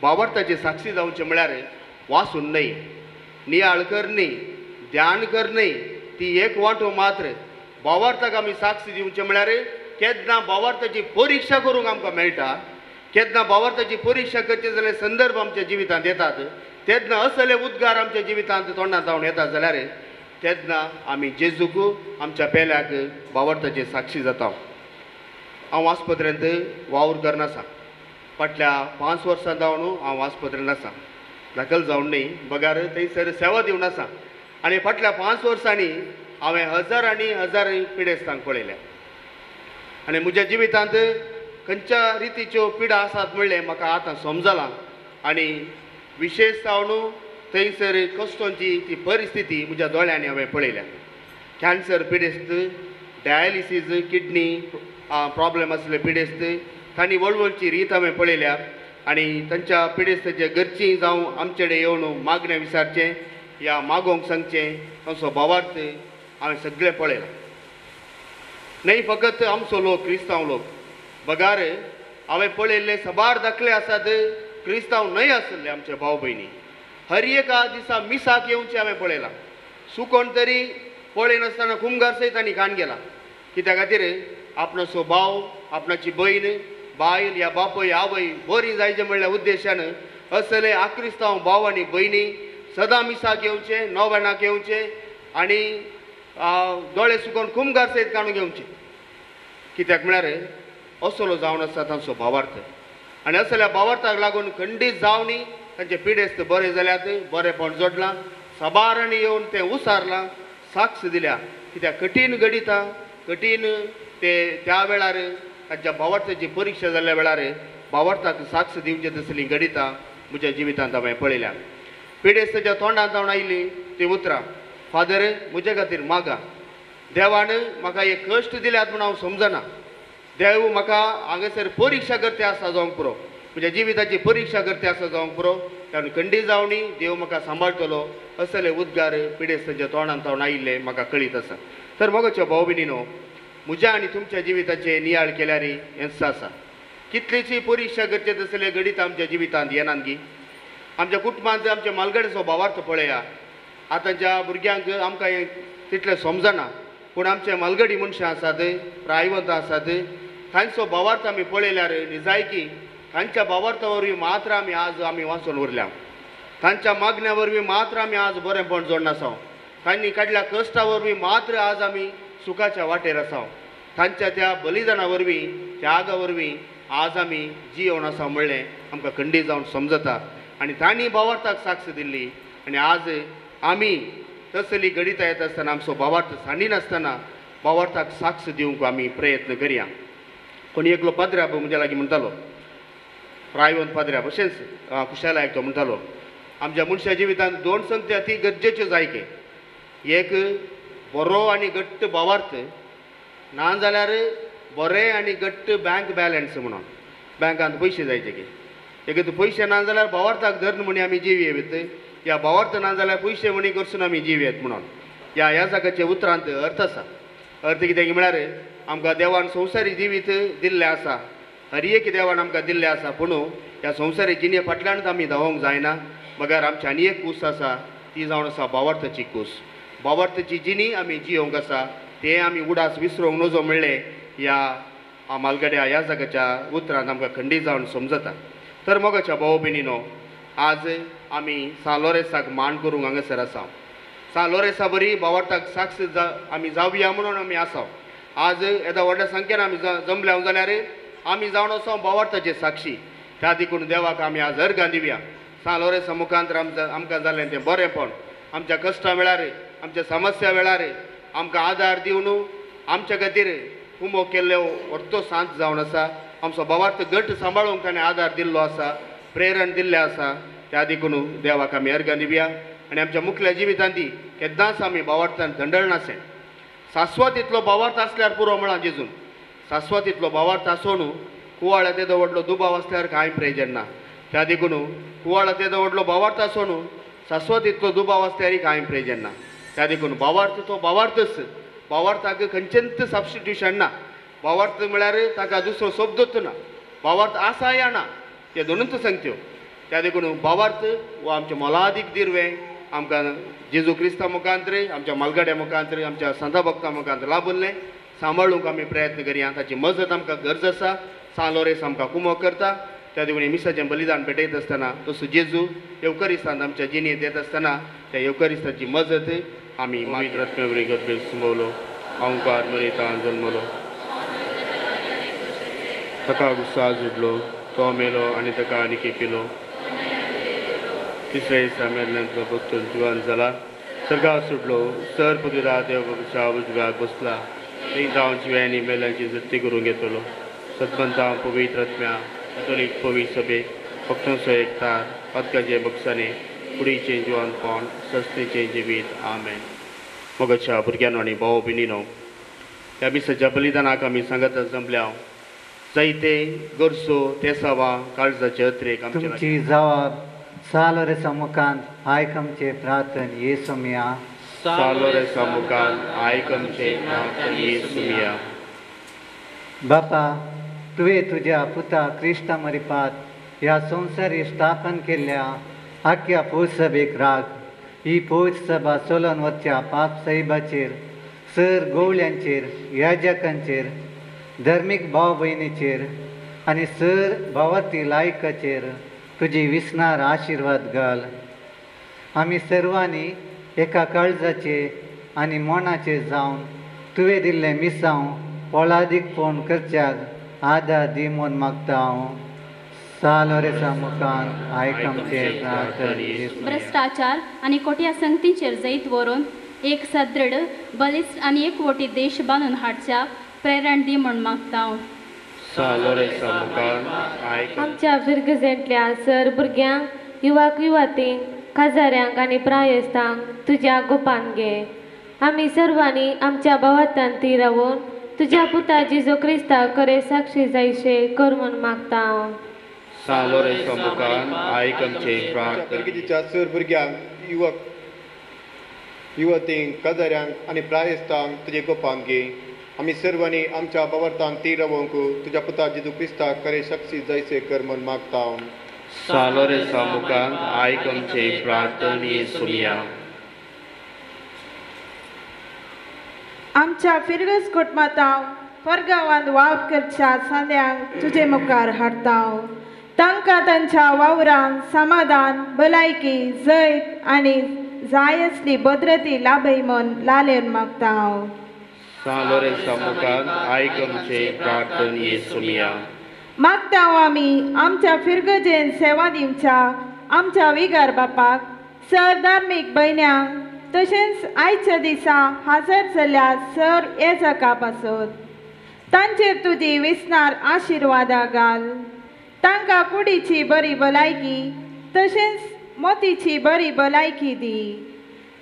भावार्थाची साक्षी जावचें म्हळ्यार वासून न्हय, नियाळ कर न्हय, ध्यान कर न्हय, ती एक वांटो मात्र. भावार्थाक आमी साक्ष दिवचें म्हळ्यार केन्ना भावार्थाची परिक्षा करूंक आमकां मेळटा, केन्ना भावार्थाची परिक्षा करची जाल्यार संदर्भ आमच्या जिवितांत येतात, तेन्ना असले उद्गार आमच्या जिवितांत तोंडांत जावन येतात जाल्यार तेन्ना आमी जेजूक आमच्या पेल्याक भावार्थाची साक्षी जाता. हांव आस्पत्रेंत वावर करनासा, फाटल्या 5 वर्सां जावन हांव आस्पत्रेंत आसा, दाखल जावन न्हय बगार थंयसर सेवा दिवन आसा. आनी फाटल्या 5 वर्सांनी हांवें हजार आनी हजार पिडेस्तांक पळयल्या आनी म्हज्या जिवितांत खंयच्या रितीच्यो पिडा आसात म्हणलें म्हाका आतां समजलां. आनी विशेश जावन थंयसर कश्टोंची ती परिस्थिती म्हज्या दोळ्यांनी हांवें पळयल्या. कॅन्सर पिडेस्त, डायलिसीस, किडनी प्रॉब्लेम आसले पिडेस्त, तांणी व्हड रीत हांवें पळयल्या. आनी तांच्या पिडेस्ताच्या घरचीं जावं आमचे कडेन येवन मागणें विचारचें या मागोवंक सांगचें, तांचो भावार्थ हांवें सगळें पळयलां. न्हय फकत आमचो लोक क्रिस्तांव लोक, बगार हांवें पळयल्ले साबार दाखले आसात क्रिस्तांव न्हय आसले आमचे भाव भयणी. हर एका दिसा मिसाक येवचें हांवें पळयलां. सुकोण तरी पळयनासतना खुमगार सयत आनी खाण गेला. कित्या खातीर आपणाचो भाव, आपणाची भयण, बायल या बापूय आवय बरी जायचें म्हणल्या उद्देशान असले आक्रिस्तांव भाव आनी भयणी सदां मिसाक येवचें, नोवेनाक येवचें आनी दोळे सुकोवन खुमगार सयत काडून घेवचें. कित्याक म्हळ्यार असलो जावन आसा तांचो भावार्थ. आनी असल्या भावार्थाक लागून खंडीत जावनी तांचे पिडेस्त बरे जाल्यात, बरेपण जोडलां, साबारांनी येवन तें उसारलां, साक्ष दिल्या. कित्याक कठीण घडिता, कठीण ते त्या वेळार तांच्या भावार्थाची परिक्षा जाल्ल्या वेळार भावार्थाक साक्ष दिवचे तसलीं घडिता म्हज्या जिवितांत हांवें पळयल्या. पिडेस्ताच्या तोंडांत जावन आयलीं तीं उतरां, फादर म्हजे खातीर मागा, देवान म्हाका एक कश्ट दिल्यात म्हूण हांव समजना, देव म्हाका हांगासर परिक्षा करते आसा जावंक पुरो, म्हज्या जिविताची परिक्षा करते आसा जावंक पुरो, कारण खंडी जावनी देव म्हाका सांबाळटलो, असले उद्गार पिडेस्तांच्या तोंडांत जावन आयिल्ले म्हाका कळीत आसा. तर मोगाच्या भाव भयणीनो, म्हज्या आनी तुमच्या जिविताचे नियाळ केल्यार हेंच आसा. कितलीशी परिक्षा करचे तसले घडीत आमच्या जिवितांत येनात गी. आमच्या कुटुंबांत आमच्या मालगडेचो भावार्थ पळया. आतांच्या भुरग्यांक आमकां हें तितलें समजना, पूण आमचे मालगडी मनशां आसात, प्रायवंत आसात, तांचो भावार्थ आमी पळयल्यार निजायकी तांच्या भावार्था वरवीं मात्र आमी आज आमी वाचून उरल्या, तांच्या मागण्या वरवीं मात्र आमी आज बरेंपण जोडनासाव, तांणी काडल्या कश्टा वरवीं मात्र आज आमी सुखाच्या वाटेर आसाव, तांच्या त्या बलिदाना वरवीं, त्यागा वरवीं आज आमी जियोवन आसा म्हणलें आमकां खंडीत जावन समजता. आनी तांणी भावार्थाक साक्ष दिल्ली आनी आज आमी तसली घडिता येता आसतना आमचो भावार्थ सांडिनासतना भावार्थाक साक्ष दिवंक आमी प्रयत्न करया. कोणी एकलो पाद्राब म्हज्या लागीं म्हणटालो, प्रायवंत पाद्र्या भशेन खुशालायक तो म्हणटालो आमच्या मनशा जिवितांत दोन संगती अती गरजेच्यो जायके, एक बरो आनी घट्ट भावार्थ, ना जाल्यार बरें आनी घट्ट बँक बॅलन्स म्हणून बँकांत पयशे जायचे की एक पयशे ना जाल्यार भावार्थाक धरून म्हणी आमी जिवयेत, ह्या भावार्थ ना जाल्यार पयशे म्हणी करसून आमी जिवयेत म्हणून ह्या ह्या जाग्याच्या उतरांत अर्थ आसा. अर्थ कितें म्हळ्यार आमकां देवान संवसारी जिवीत दिल्लें आसा, हर एक देवान आमकां दिल्लें आसा, पूण ह्या संवसारी जिणे फाटल्यानच आमी धांवोंक जायना, बगर आमची आनी एक कूस आसा ती जावन आसा भावार्थाची कूस. भावार्थाची जिणी आमी जियोंक आसा तें आमी उडास विसरोंक नजो म्हणलें ह्या मालगड्या ह्या जाग्याच्या उतरांत आमकां खंडीत जावन समजता. तर मोगाच्या भाव भयणीनो, आज आमी सां लोरेंसाक मान करूंक हांगासर आसा. सां लोरेंसा बरी भावार्थाक साक्ष आमी जावया म्हणून आमी आसा. आज येदा व्हडल्या संख्येन आमी जमल्या जाल्यार आमी जावन आसा भावार्थाचे साक्षी. त्या देखून देवाक आमी आज अर्गां दिवया. सां लोरेंसा मुखांतर आमकां जालें तें बरेंपण, आमच्या कश्टां वेळार, आमच्या समस्या वेळार आमकां आदार दिवन आमच्या खातीर उमो केल्लो व्हडतो सांत जावन आसा. आमचो भावार्थ घट सांबाळूंक ताणें आदार दिल्लो आसा, प्रेरण दिल्लें आसा. त्या देखून देवाक आमी अर्गां दिवया आनी आमच्या मुखल्या जिवितांत ती केन्नाच आमी भावार्थान दंडळनासें. सास्वत इतलो भावार्थ आसल्यार पुरो म्हळां जेजून. सास्वत इतलो भावार्थ आसून कुवाळ्या तेदो व्हडलो दुबाव आसल्यार कांय प्रयोजन ना. त्या देखून कुवाळ्या तेदो व्हडलो भावार्थ आसून सास्वत इतलो दुबाव आसल्यारय कांय प्रयोजन ना. त्या देखून भावार्थ तो भावार्थच, भावार्थाक खंयचेंच सबस्टिट्यूशन ना. भावार्थ म्हळ्यार ताका दुसरो शब्दूच ना. भावार्थ आसा या ना ते दोनूच सांगत्यो. त्या देखून भावार्थ हो आमचें मोलादीक दिर्वें आमकां जेजू क्रिस्ता मुखांतर, आमच्या मालगड्या मुखांतर, आमच्या संता भक्ता मुखांतर लाभल्लें सांबाळूंक आमी प्रयत्न करया. ताची मजत आमकां गरज आसा. सां लोरेंस आमकां कुमोक करता. त्या देखून मिसाचें बलिदान भेटयत आसतना तसो जेजू येवकरिस्तांत आमच्या जिणेंत येत आसतना त्या येवकरिस्ताची मजत आमी मागीर रत्नवरी गर्भेर सुमवलो अंकार मरितान जल्मलो, ताका गुस्सा जुडलो, तो मेलो आनी ताका आनी केपिलो. तिसऱ्या दिसा मेल्ल्यांतलो भक्तून जिवन जाला, सर्गाक सुटलो, सर पदवीरा देव उजव्याक बसला, थंय जावन जिव्यांनी मेल्यांची जप्ती करूंक येतलो. सद्बंता पवित्र आत्म्या कॅथोलीक पवित्र सभे भक्तांचो एकतार पदकाचे बक्षाने कुडीचें जिवनपण सस्तेचें जिवीत. आमेन. मोगाच्या भुरग्यांनो आनी भाव भयणीनो, ह्या मिसाच्या बलिदानाक आमी सांगत जमल्या जायते गरसो तेसावा काळजाचे अत्रेक तुमची जवाब सां लोरेंसा मुखांत आयक आमचे प्रार्थन येसुमिया. सां लोरेंसा मुखांत आयक आमचे प्रार्थन येसुमिया. बापा, तुवें तुज्या पुता क्रिस्ता मरिपात ह्या संवसारी स्थापन केल्ल्या आख्या पोयसभेक राग ही पोयसभा चलोवन वचच्या पाप साहेबाचेर, सर गोवल्यांचेर, याजकांचेर, धर्मीक भाव भयणीचेर आनी सर भावार्थी लायकाचेर तुजी विसनार आशिर्वाद घाल. आमी सर्वांनी एका काळजाचे आनी मनाचे जावन तुवें दिल्लें मिसांव पोळादीकपण करच्याक आदार दी म्हूण मागता हांव. सां लोरेंसा मुखार आयक आमचें प्रार्थन. भ्रश्टाचार आनी खोट्या संगतीचेर जैत व्हरून एक सदृढ, बलिश्ट आनी एकवटी देश बांदून हाडच्याक प्रेरण दी म्हूण मागता हांव. आमच्या फिरगजेंतल्या सर भुरग्यांक, युवाक युवातींक, काजाऱ्यांक आनी प्रायस्तांक तुज्या गोपान घे. आमी सर्वांनी आमच्या भावांत ती रावून तुज्या पुता जेजू क्रिस्ताक खरें साक्षी जायशे कर म्हूण मागता हांव. सर भुरग्यांक, युवक युवतींक, काजाऱ्यांक आनी प्रायस्तांक तुजे गोपान घे. आमी सर्वांनी आमच्या भावार्थान ती रावंक तुज्या पुता जेजू क्रिस्ताक खरें साक्षी जायशे कर म्हूण मागता हांव. सां लोरेंसा मुखार आयक आमचें प्रार्थन येसुमिया. आमच्या फिरगज कुटुंबांत परगांवांत वावर करच्या सांद्यांक तुजे मुखार हाडटा. तांकां तांच्या वावरान समाधान, भलायकी, जैत आनी जाय असली भद्रती लाभय म्हूण लालेन मागता हांव. सां लोरेंसा मुखार आयक आमचें प्रार्थन येसुमिया. मागता आमी आमच्या फिरगजेन सेवा दिवच्या आमच्या विगार बापाक, सर धार्मीक भयण्यांक, तशेंच आयच्या दिसा हाजर जाल्या सर येजका पासत तांचेर तुजी विसनार आशिर्वादां घाल. तांकां कुडीची बरी भलायकी तशेंच मोतीची बरी भलायकी दी.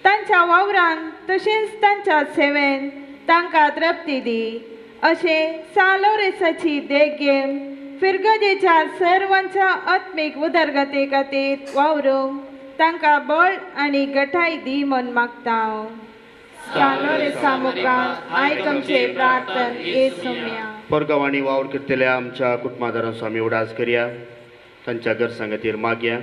तांच्या वावरान तशेंच तांच्या सेवेन तांकां तृप्ती दी. अशें सा लोरेसाची देख घेवन फिरगजेच्या सर्वांच्या आत्मीक उदरगते खातीर वावरूंक तांकां बळ आनी गठाय दी म्हूण मागता. सा लोरेसा मुखार आयक आमचें प्रार्थन येसुम्या. परगांवांनी वावर करतल्या आमच्या कुटुंबादारांचो आमी उडास करया, तांच्या गरजां खातीर मागया.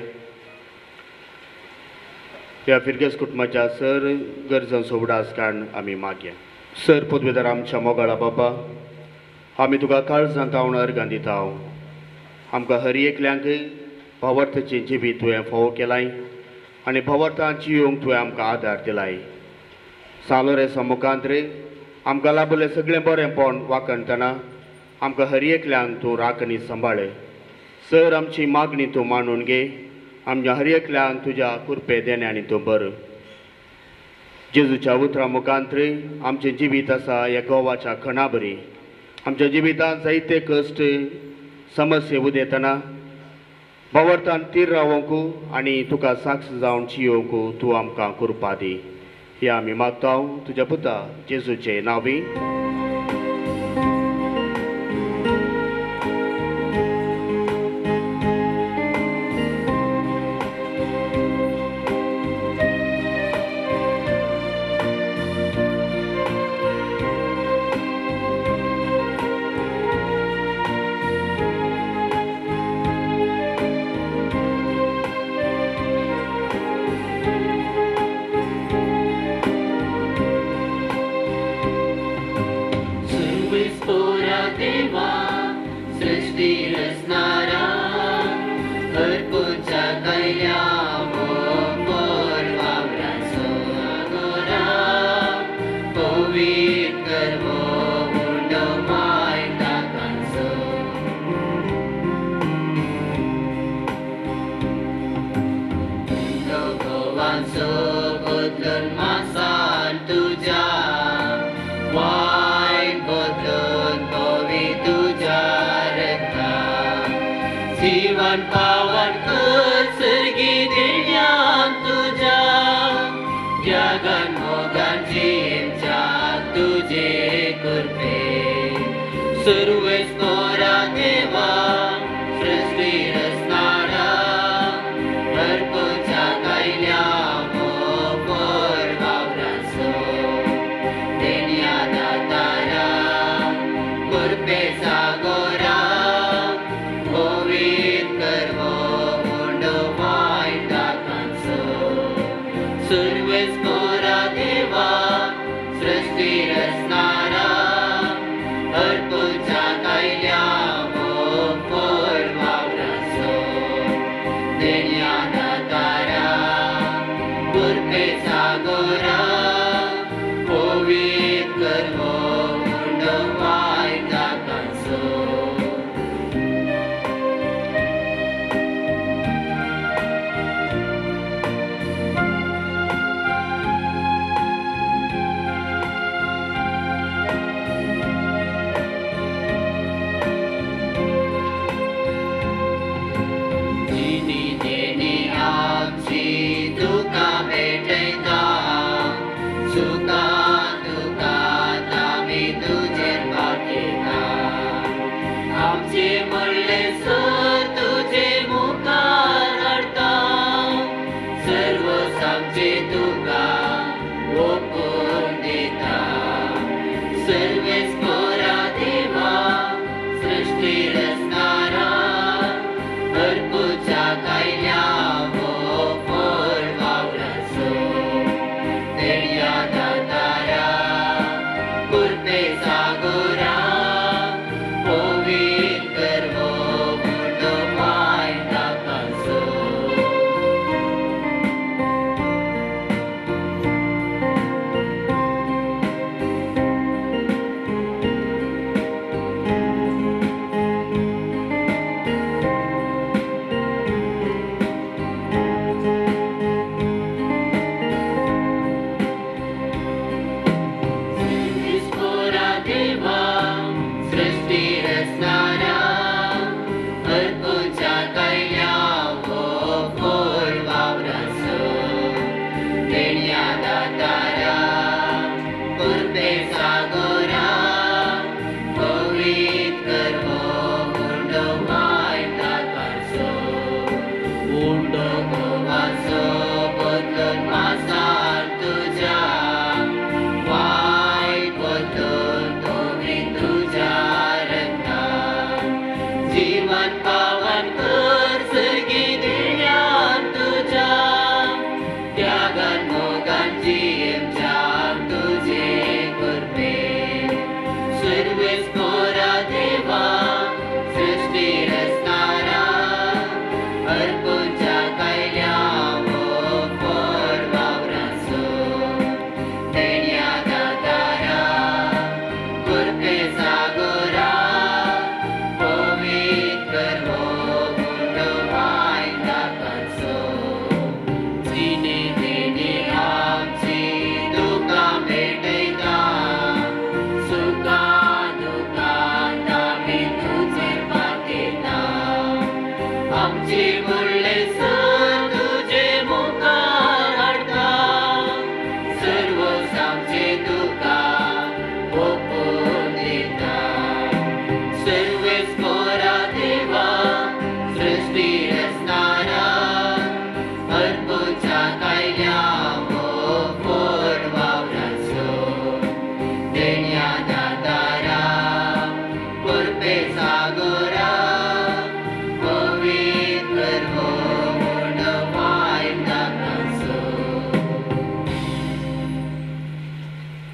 ह्या फिरगज कुटुंबाच्या सर गरजांचो उडास काडून आमी मागया. सर पदवेदार आमच्या मोगाळा बाबा, आमी तुका काळजांत हांव अर्गां दिता. आमकां हर एकल्यांक भावार्थाचें जिवीत तुवें फावो केलाय आनी भावार्थान जियोंक तुवें आमकां आदार दिलाय. सालोरेसा मुखांत रे आमकां लाभलें सगळें बरेंपण वाखणतना आमकां हर एकल्यांक तूं राखणी सांबाळ. सर आमची मागणी तूं मानून घे. आमच्या हर एकल्यांक तुज्या कृपे देण्यांनी तूं बरो. जेजूच्या उतरां मुखांत रे आमचें जिवीत आसा ह्या गोवाच्या खणा बरी. आमच्या जिवितांत जायते कश्ट समस्ये उदेतना भावार्थान तीर रावोंक आनी तुका साक्ष जावन जियोंक तूं आमकां कृपा दी. हे आमी मागता तुज्या पुता जेजूचे नांवी.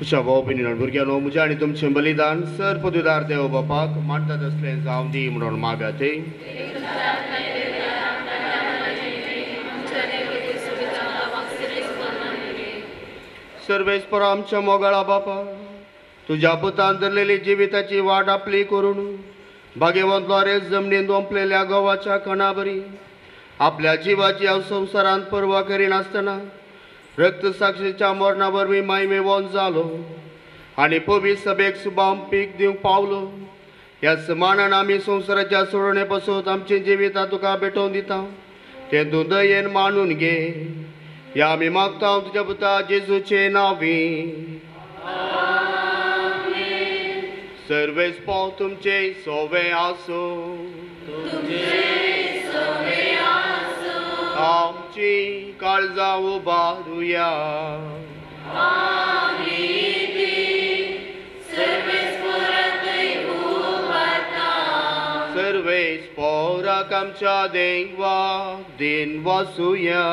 म्हज्या भाव भयणीनो भुरग्यांनो, म्हजें आनी तुमचें बलिदान सर पदवीदार देव बापाक मानता तसलें जावं दी म्हणून मागाते. सर्वेस्पर आमच्या मोगाळा बापा, तुज्या पुतान धरलेली जिविताची वाट आपली करून भाग्यवंत लोरेस जमनीन ओंपलेल्या गोवाच्या कणाबरी आपल्या जिवाची हांव संवसारांत पर्वा करिनासतना रक्तसाक्षीच्या मरणा वरवीं मायमेवोन जालो आनी पवित्र सभेक सुबाम पीक दिवंक पावलो. ह्या समानान आमी संवसाराच्या सोडणे पासून आमचें जिवितां तुका भेटोवन दिता, तें तूं दयेन मानून घे. ह्या आमी मागता तुज्या पुता जेजूचे नांवी. सर्वेस पाव तुमचे सोवे आसो, आमची काळजां उबारुया. सर्वेस पोराक आमच्या देवा दिन वासुया.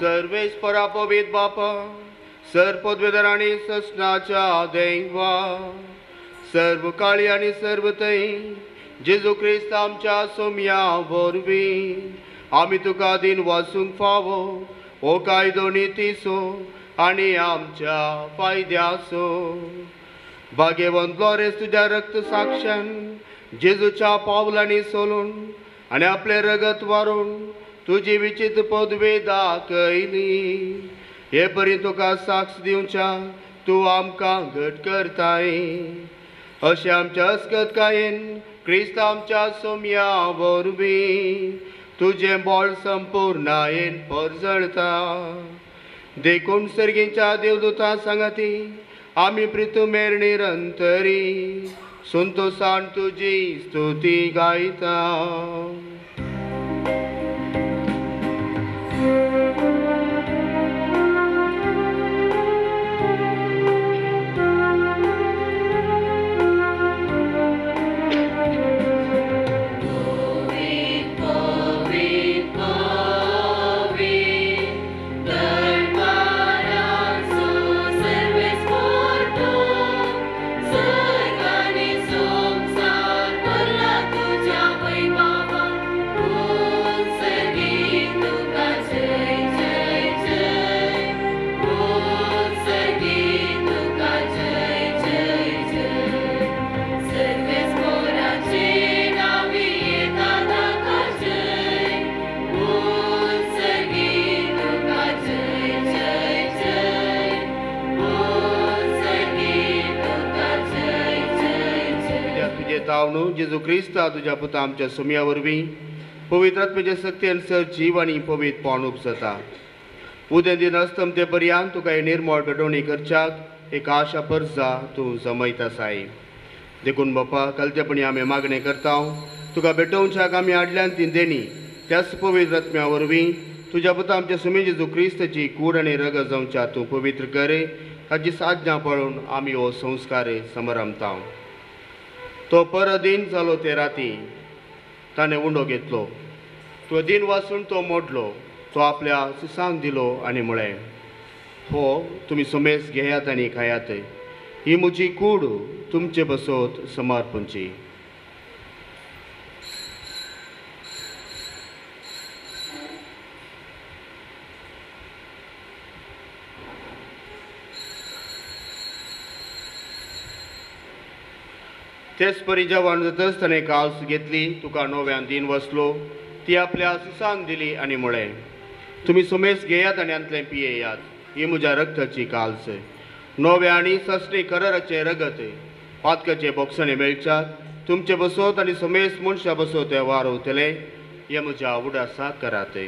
सर्वेस परा पवित्र बापा, सर्व पदवेदार आनी ससनाच्या देवा, सर्व काळी आनी सर्व थंय जेजू क्रिस्त आमच्या सोम्या वरवीं आमी तुका दिन वासूंक फावो हो कायदो नितीचो आनी आमच्या फायद्याचो. भाग्यवंत लोरेस तुज्या रक्त साक्षान जेजूच्या पावलांनी सोलून आनी आपलें रगत वारून तुजी विचित्र पदवी दाखयली. हे परी तुका साक्ष दिवच्या तूं आमकां घट करताय. अशें आमच्या अस्कतकायेन क्रिस्त आमच्या सोम्या वरवीं तुजें बळ संपूर्णायेन परजळता. देखून सर्गीच्या देवदूता सांगाती आमी प्रितुमेर निरंतरी संतोषान तुजी स्तुती गायता. जेजू क्रिस्ता तुज्या पुता आमच्या सोम्या वरवीं पवित्र आत्म्याच्या सक्तीन सर जीव आनी पवित्र पावन उपजता. उदें दिन अस्तमते पर्यंत तुका हे निर्मळ भेटवणी करच्याक एक आशा परजा तूं जमयत आसाय. देखून बापा कलतेपणी आमी मागणें करता, तुका भेटोवच्याक आमी हाडल्यान ती देणी त्याच पवित्र आत्म्या वरवीं तुज्या पुता आमच्या सोम्या जेजू क्रिस्ताची कूड आनी रगत जावच्या तूं पवित्र करे. ताची साधना पळोवन आमी हो संस्कार समरमता. तो परदीन जालो ते राती ताणें उंडो घेतलो, तो दिन वासून तो मोडलो, तो आपल्या सिसांक दिलो आनी म्हळें, हो तुमी सुमेस घेयात आनी खायात, ही म्हजी कूड तुमचे बसत समर्पणची. तेच परी जेवण जातच ताणें काल्स घेतली, तुका नव्यान दिन वसलो, ती आपल्या सिसांक दिली आनी म्हळें, तुमी सुमेस घेयात आनी हांतलें पियेयात, ही म्हज्या रक्ताची काल्स, नव्या आनी सस्नी कराराचें रगत, पातकाचे बोगसणे मेळच्याक तुमचे बसोत आनी सुमेस मनशा बसोत ते वारवतले, हे म्हज्या उडासा करात.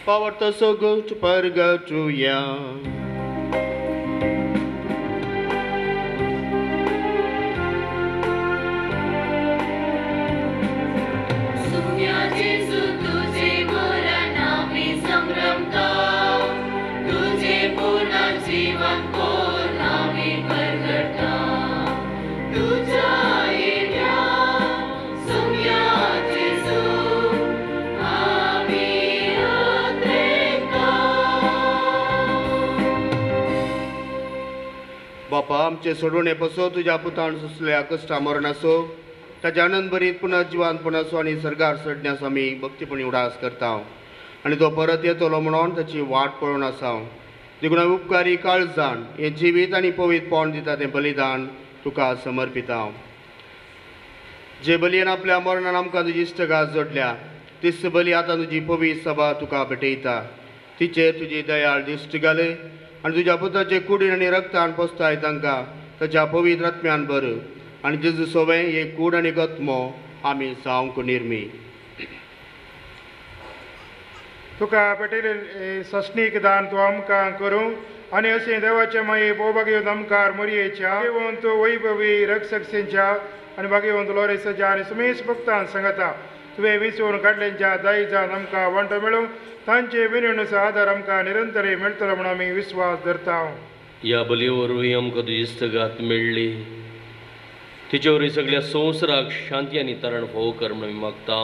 Power to so go to Purgatoria. Tuje बापा आमचे सोडवणे पसो तुज्या पुतान सोंसल्या कश्टा मरणासो ताच्या आनंद भरीत पुनर्जिवान आसो आनी सर्गार चडण्यास आमी भक्तीपणी उडास करता आनी तो परत येतलो म्हणून ताची वाट पळोवन आसा. देखून आमी उपकारी काळजान हें जिवीत आनी पवित्रपण दिता तें बलिदान तुका समर्पिता. जे बलयेन आपल्या मरणान आमकां तुजी इश्टगात जोडल्या तीच बली आतां तुजी पवित्र सभा तुका भेटयता. तिचेर तुजी दयाळ दिश्ट घाले आनी तुज्या पुताचे कुडीन आनी रक्तान पोसताय तांकां ताच्या पवित्र आत्म्यान बर आनी जेजू सोवें एक कूड आनी गत्मो आमी जावंक निर्मी. तुका पेटिल्ले सस्नीक दान तूं आमकां करूं आनी अशें देवाचे माये भोवभाग्यवंत आमकार मोरयेच्या भाग्यवंत वैभवी रक्षकसेंच्या आनी भाग्यवंत लोरेसाच्या आनी सुमेश भक्तान सांगता तुवें विसरून काडल्यांच्या दायजान आमकां वांटो मेळूं तांचे विनवणेचो आदार आमकां निरंतर मेळटलो म्हूण आमी विस्वास धरता. ह्या बलये वरवीं आमकां तुजी इश्टगात मेळ्ळी तिचे वरवीं सगळ्या संवसाराक शांती आनी तरण फावो कर म्हूण आमी मागता.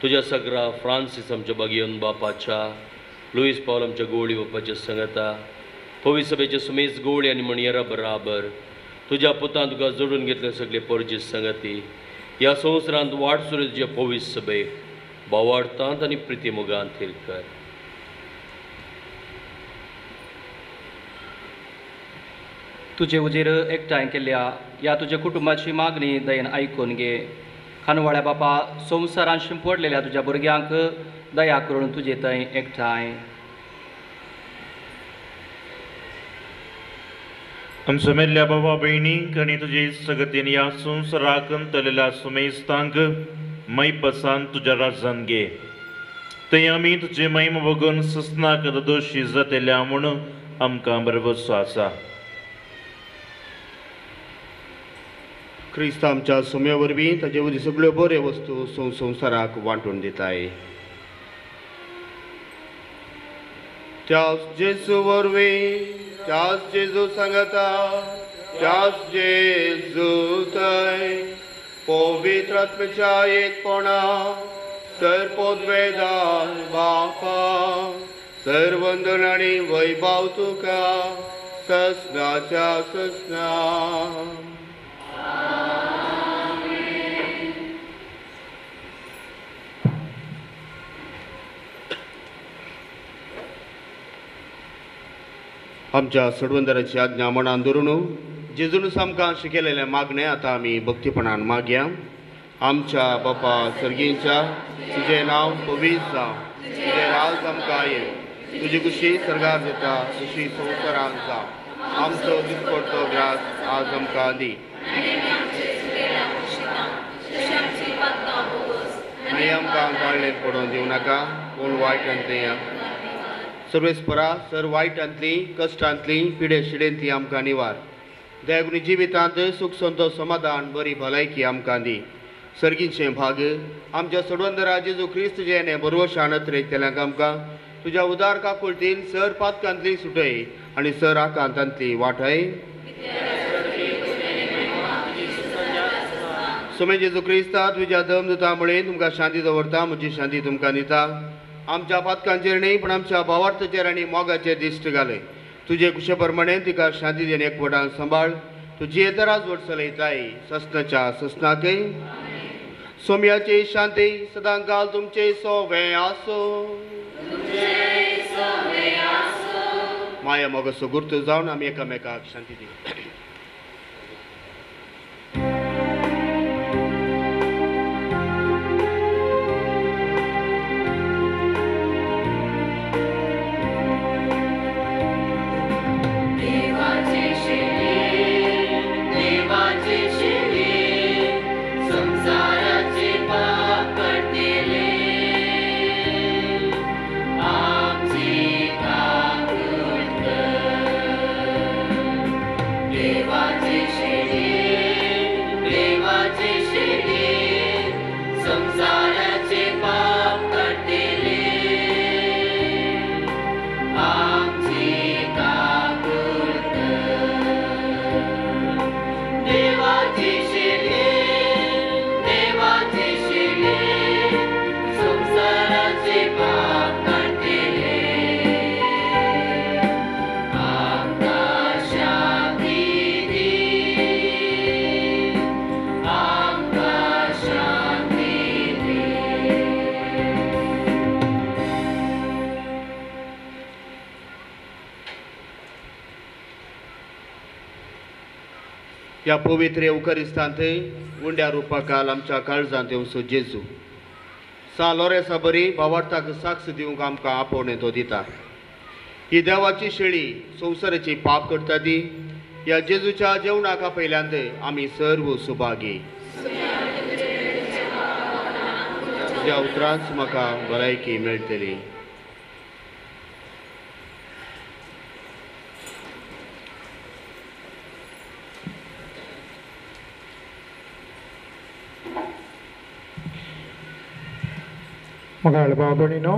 तुज्या सगळ्या फ्रांसीस आमच्या बागियोन बापाच्या लुईस पावल आमच्या गोवळी बापाच्या संगता पवित्र सभेचे सुमेश गोवळी आनी मणयेरा बराबर तुज्या पुतान तुका जोडून घेतले सगळे परजी संगती ह्या संवसारांत वाट सुरू तुज्या पवित्र सभेक भावार्थांत आनी प्रितीमोगांत थीर कर. तुजे उजेर एकठांय केल्ल्या ह्या तुज्या कुटुंबाची मागणी दयेन आयकून घे. खानवाड्या बापा संवसारान शिंपडलेल्या तुज्या भुरग्यांक दया करून तुजे थंय एकठांय. आमच्या मेल्ल्या बाबा भयणींक आनी तुजे सगतीन ह्या संवसाराक अंतरलेल्या सुमेस्तांक मैपसान तुज्या राजान घे. थंय आमी तुजे महिमा बगून ससनाक दोशी जातल्या म्हूण आमकां भरवसो आसा. क्रिस्त आमच्या सोम्या वरवीं ताचे वरवीं सगळ्यो बऱ्यो वस्तू संवसाराक वांटून दिताय. त्याच जेजू वरवीं त्याच जेजू सांगता त्याच जेजू थंय पवित्र आत्म्याच्या एकपणा सर पदवेदार बापा सर वंदन आनी वैभव तुका ससनाच्या ससना. आमच्या सोडवंदराची आज्ञा मनान धरून जेजून आमकां शिकयलेलें मागणें आतां आमी भक्तीपणान मागया. आमच्या बापा सर्गींच्या तुजें नांव पवित्र जावं, तुजें राज आमकां येवं, तुजी खुशी सर्गार जाता तशी संवसारांत जावं. आमचो दिसपडतो ग्रास आज आमकां दी आनी आमकां काडलें पडोवन दिवं नाका पूण वायटांतलें सर्वेस्परा सर वायटांतली कश्टांतली पिडे शिडेंतली आमकां निवार. दयागुणी जिवितांत सुख संतोष समाधान बरी भलायकी आमकां दी. सर्गींचें भाग आमच्या सोडवंदरा जेजू क्रिस्त जेणे बरवशान अत्रेक आमकां तुज्या उदार काकुळतीन सर पातकांतली सुटय आनी सर आकांतांतली वाटय. सोमे जेजू क्रिस्ता तुज्या दम दिता म्हळें तुमकां शांती दवरता म्हजी शांती तुमकां दिता. आमच्या पातकांचेर न्ही पूण आमच्या भावार्थाचेर आनी मोगाचेर दिश्ट घालय. तुजे कुशे प्रमाणे तिका शांती देणे एकवटान सांबाळ. तुजी येतराज वट चलयताय ससनाच्या ससनाकय. सोम्याची शांती सदां काल तुमचे सोवे आसो. माया मोगाचो गुर्त जावन आमी एकामेकाक शांती दी. आमची काकुळट कर. ह्या पवित्र येवकरिस्तांत उंड्या रुपाकाल आमच्या काळजांत येवचो जेजू सा लोरेसा बरी भावार्थाक साक्ष दिवंक आमकां आपोवणें तो दिता. ही देवाची शेळी संवसाराची पाप करता ती ह्या जेजूच्या जेवणाक आपयल्यांत आमी सर्व सुभागी. तुज्या उतरांच म्हाका भलायकी मेळटली. मोगाळ भाव भयणीनो,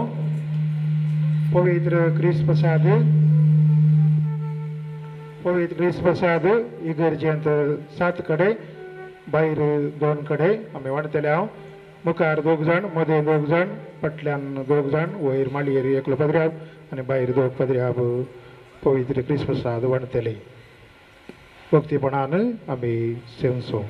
पवित्र क्रिस्मसाद पवित्र क्रिस्मसाद इगर्जेंत 7 कडे भायर 2 कडे आमी वांटतले. हांव मुखार 2 जाण, मदें 2 जाण, फाटल्यान 2 जाण, वयर माळयेर एकलो पदऱ्याब आनी भायर 2 पदऱ्याब पवित्र क्रिस्मसाद वांटतले. भक्तीपणान आमी सेवचो.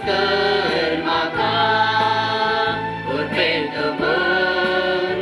कर म्हाका उर्बेन दवर.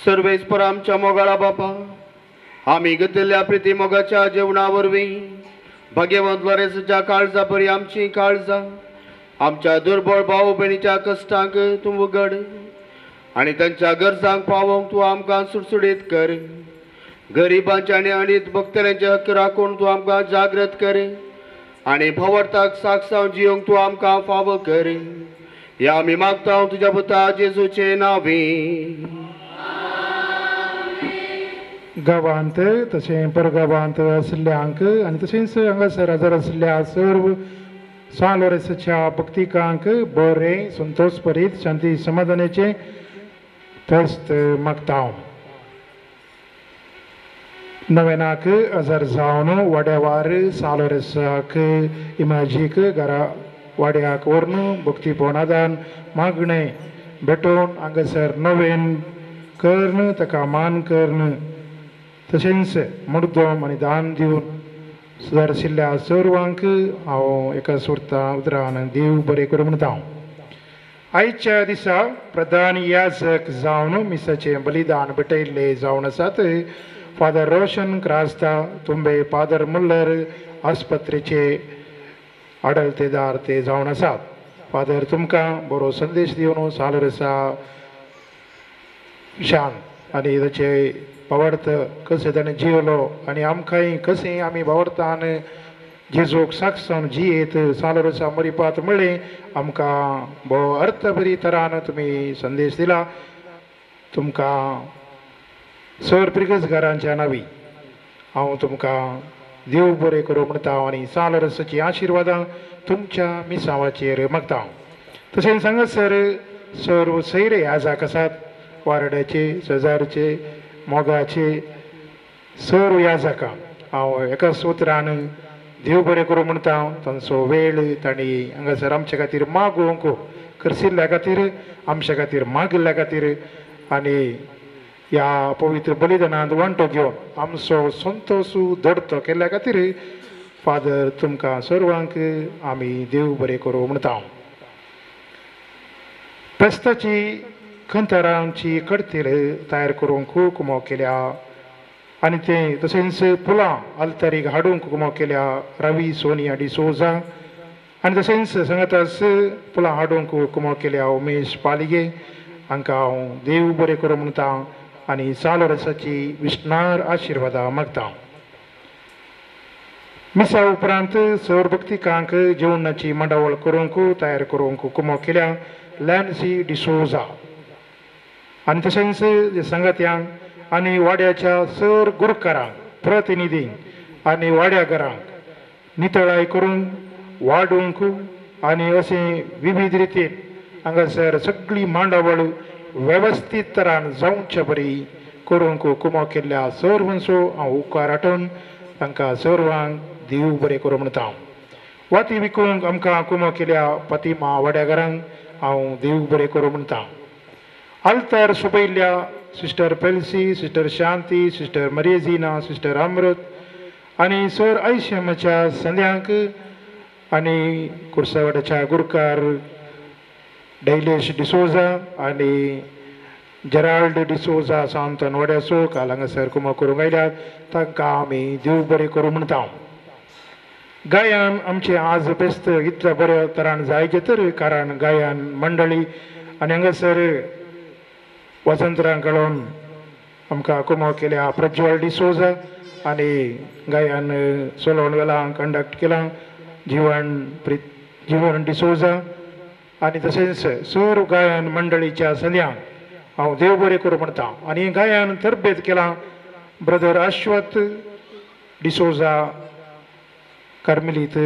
सर्वेस्पर आमच्या मोगाळा बापा, आमी घेतिल्ल्या प्रिती मोगाच्या जेवणा वरवीं भाग्यवंत लोरेसाच्या काळजा परी आमची काळजां आमच्या दुर्बळ भाव भयणीच्या कश्टांक तूं उगड आनी तांच्या गरजांक पावोवंक तूं आमकां सुडसुडीत कर। गरिबांचे आनी अणीत भक्तल्यांचे हक्क राखून तूं आमकां जागृत कर आनी भवर्थाक साक्षांव जियोंक तूं आमकां फावो कर। ह्या आमी मागता तुज्या पुता जेजूचे नांवी। गांवांत तशें परगांवांत आशिल्ल्यांक आनी तशेंच हांगासर हजर आशिल्ल्या सर्व सान लोरेसाच्या भक्तिकांक बरें संतोश परीत शांती समाधानाचें फेस्त मागता। नवेनाक हजर जावन वाड्यावार सान लोरेसाक इमाजीक घरा वाड्याक व्हरून भक्तीपणादान मागणें भेटोवन हांगासर नवेन कर्ण ताका मान कर्ण तशेंच मुर्दम आनी दान दिवन सुदारशिल्ल्या सर्वांक हांव एका सुरता उतरान देव बरें करूं म्हणटा। आयच्या दिसा प्रधान याजक जावन मिसाचें बलिदान भेटयल्ले जावन आसात फादर रोशन क्रास्ता तुंबे फादर मुल्लर आस्पत्रेचे आडलतेदार ते जावन आसात। फादर तुमकां बरो संदेश दिवन सालरसा शान आनी ताचे भावार्थ कशें ताणें जियेलो आनी आमकांय कशें आमी भावार्थान जेजूक साक्षान जियेत सालरसा मरिपात म्हळ्ळें आमकां भोव अर्थबरी तरान तुमी संदेश दिला। तुमकां सर प्रिगसगारांच्या नांवी हांव तुमकां देव बरें करूं म्हणटा आनी सालरसाची आशिर्वादां तुमच्या मिसांवाचेर मागता। तशेंच हांगासर सर्व सैरे याजाक आसात वारड्याचे शेजारचे मोगाचे सर्व याजकां हांव एका उतरान देव बरें करूं म्हणटा। तांचो वेळ तांणी हांगासर आमचे खातीर मागूंक करशिल्ल्या खातीर आमच्या खातीर मागिल्ल्या खातीर आनी ह्या पवित्र बलिदानांत वांटो घेवन आमचो संतोश दडतो केल्ल्या खातीर फादर तुमकां सर्वांक आमी देव बरें करूं म्हणटा। फेस्ताची खंतरांची कडतील तयार करूंक कुमो केल्या आनी तें तशेंच फुलां आल्तारीक हाडूंक कुमो केल्या रवी सोनिया डिसोजा आनी तशेंच सांगाताच फुलां हाडूंक कुमो केल्या उमेश पालिगे हांकां हांव देव बरें करूं म्हणटा आनी सालोरसाची विष्णार आशिर्वादां मागता। मिसा उपरांत सर भक्तिकांक जेवणाची मांडावळ करूंक तयार करूंक कुमो केल्या लॅन्सी डिसोजा आनी तशेंच सांगात्यांक आनी वाड्याच्या सर गुरकारांक प्रतिनिधींक आनी वाड्याघरांक नितळाय करूंक वाडूंक आनी अशें विविध रितीन हांगासर सगळी मांडावळ वेवस्थीत तरान जावचे बरी करूंक कुमो केल्ल्या सर्वांचो हांव उपकार आठोवन तांकां सर्वांक देव बरें करूं म्हणटा। वाती विकूंक आमकां कुमो केल्या पतिमा वाड्याघरांक हांव देव बरें करूं म्हणटा। आल्तार सोबयल्ल्या sister Pelsi, sister Shanti, sister Mariazina, sister Amrit आनी सर आयशमाच्या संद्यांक आनी कुर्सावाड्याच्या गुरकार डैलेश डिसोजा आनी जेराल्ड डिसोजा सांतन वाड्याचो काल हांगासर कुमो करूंक आयल्यात तांकां आमी देव बरें करूं म्हणटा। गायन आमचें आज बेस्त इतल्या बऱ्या तरान जायचें तर कारण गायन मंडळी आनी हांगासर वसंतरां कळोवन आमकां कुमो केल्या प्रज्वल डिसोजा आनी गायन सोलोवन वेलां कंडक्ट केलां जीवन डिसोजा आनी तशेंच सर्व गायन मंडळीच्या संद्यांक हांव देव बरें करूं म्हणटा। आनी गायन तरबेत केलां ब्रदर अश्वत डिसोजा कार्मेलीत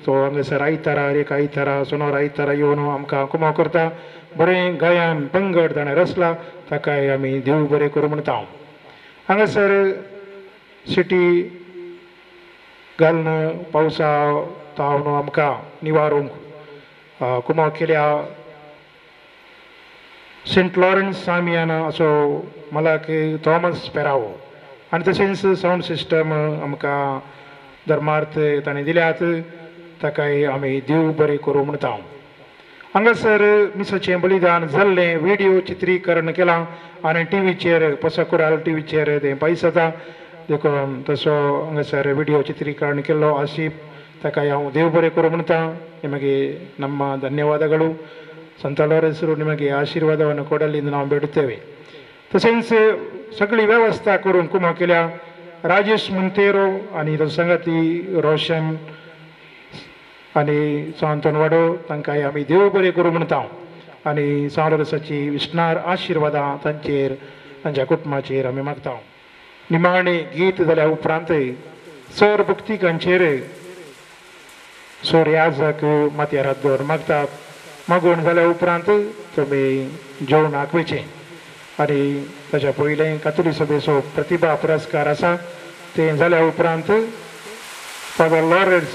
तो हांगासर आयतारा एक आयतारा सोनोर आयतारा येवन आमकां कुमो करता बरें गायन पंगड ताणें रचला ताकाय आमी देव बरें करूं म्हणटा। हांगासर सिटी घालून पावसा तावन आमकां निवारूंक कुमो केल्या सेंट लॉरन्स सामियाना असो मलाक थॉमस पेरावो आनी तशेंच सावंड सिस्टम आमकां धर्मार्थ ताणें दिल्यात ताकाय आमी देव बरें करूं म्हणटा। हांगासर मिसाचें बलिदान जाल्लें व्हिडियो चित्रीकरण केलां आनी टिवीचेर पसाकुराल टिवीचेर तें पयसता देखून तसो हांगासर व्हिडियो चित्रीकरण केल्लो आसीफ ताका हांव देव बरें करूं म्हणटा. ನಿಮಗೆ ನಮ್ಮ ಧನ್ಯವಾದಗಳು. ಸಂತ ಲಾರೆನ್ಸರು ನಿಮಗೆ ಆಶೀರ್ವಾದವನ್ನು ಕೊಡಲಿ ಎಂದು ನಾವು ಬೇಡುತ್ತೇವೆ. तशेंच सगळी व्यवस्था करून कुमो केल्या राजेश मुंतेरो आनी ताचो संगाती रोशन आनी सांतोन वाडो तांकांय आमी देव बरें करूं म्हणटा आनी सांत लोरेंसाची विस्नार आशिर्वादां तांचेर तांच्या कुटुंबाचेर आमी मागता. निमाणें गीत जाल्या उपरांत सर भक्तिकांचेर सर याजक माथ्यार हात दवर मागतात. मागून जाल्या उपरांत तुमी जेवणाक वयचें आनी ताच्या पयलें कातोली सभेचो प्रतिभा पुरस्कार आसा तें जाल्या उपरांत फादर लॉरेन्स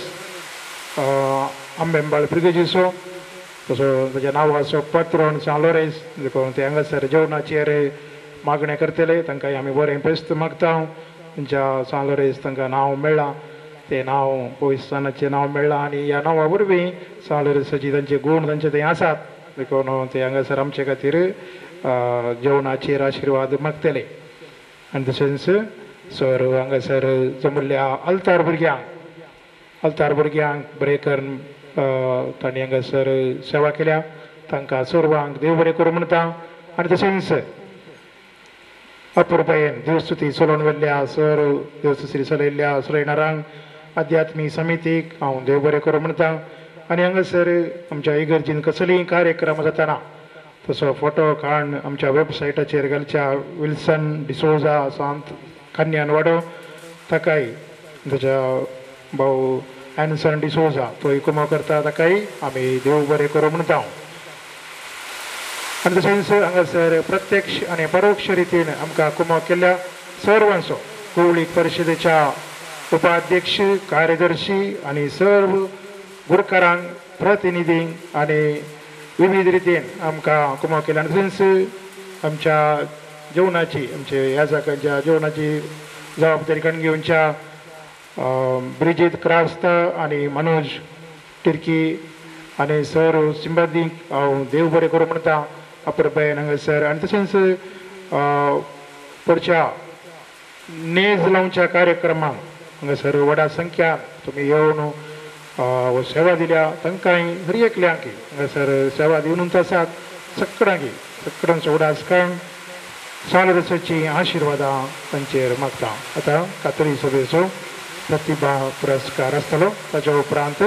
आंबेंबाळ ब्रिगेजीचो तसो ताच्या नांवाचो पत्रोन सांत लॉरेन्स देखून ते हांगासर जेवणाचेर मागणें करतले. तांकां आमी बरें फेस्त मागता. तांच्या सांत लॉरेन्स तांकां नांव मेळ्ळां तें नांव पवित्रस्थानाचें नांव मेळ्ळां आनी ह्या नांवा वरवीं सांत लॉरेन्साची तांचे गूण तांचे थंय आसात देखून ते हांगासर आमचे खातीर जेवणाचेर आशिर्वाद मागतले. आनी तशेंच सर हांगासर जमल्ल्या अल्तार भुरग्यांक बरें करून तांणी हांगासर सेवा केल्या तांकां सर्वांक देव बरें करूं म्हणटा. आनी तशेंच अपुरबायेन देवस्तुती चलोवन व्हेल्ल्या सर देवस्तुती चलयल्ल्या चलयणारांक अध्यात्मीक समितीक हांव देव बरें करूं म्हणटा. आनी हांगासर आमच्या इगर्जीन कसलीय कार्यक्रम जाताना तसो फोटो काडून आमच्या वेबसायटाचेर घालच्या विल्सन डिसोजा सांत कन्यान वाडो ताकाय ताच्या भाव एन्सन डिसोजा तोय कुमो करता ताकाय आमी देव बरें करूं म्हणटा. आनी तशेंच हांगासर प्रत्यक्ष आनी परोक्ष रितीन आमकां कुमो केल्ल्या सर्वांचो कोवळीक परिशदेच्या उपाध्यक्ष कार्यदर्शी आनी सर्व गुरकारांक प्रतिनिधींक आनी विविध रितीन आमकां कुमो केल्या. आनी तशेंच आमच्या जेवणाची आमच्या ह्या जाग्यांच्या जेवणाची जबाबदारी करून घेवच्या ब्रिजीत क्रास्त आनी मनोज टिर्की आनी सर सिंबदींक हांव देव बरें करूं म्हणटा अपुरबायेन हांगासर. आनी तशेंच पुढच्या नेज लावच्या कार्यक्रमाक हांगासर व्हडा संख्यान तुमी येवन सेवा दिल्या तांकांय हर एकल्यांक हांगासर सेवा दिवनूच आसात सगळ्यांक सगळ्यांचो उडास काडून सांत लोरेंसाची आशिर्वादां तांचेर मागता. आतां कातोली सभेचो प्रतिभा पुरस्कार आसतलो ताच्या उपरांत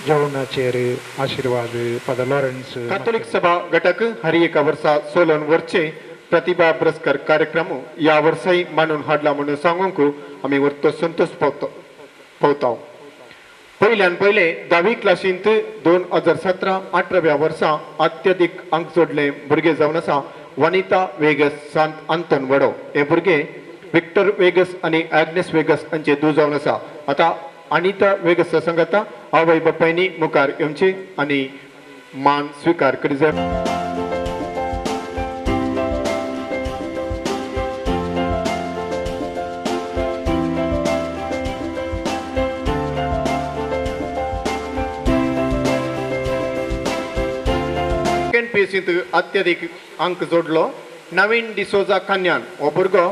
जेवणाचेर आशिर्वाद फादर लॉरेन्स. कातोलीक सभा घटक हर एका वर्सा सोलोन वरचे प्रतिभा पुरस्कार कार्यक्रम ह्या वर्साय मांडून हाडला म्हणून सांगूंक आमी वर्तो संतोष पावता. पयल्यान पयले धावी क्लासींत 2017-18व्या वर्सा अत्यधीक अंक जोडले भुरगे जावन आसा वनिता वेगस सांत आंतोन वडो. हे भुरगे विक्टर वेगस आनी एग्नेस वेगस हांचे दू जावन आसा. आतां अनिता वेगस संगता आवय बापायनी मुखार येवची आनी मान स्विकार करी जाय. सेकंड पीसींत अत्यधीक अंक जोडलो नवीन डिसोजा कन्यान हो भुरगो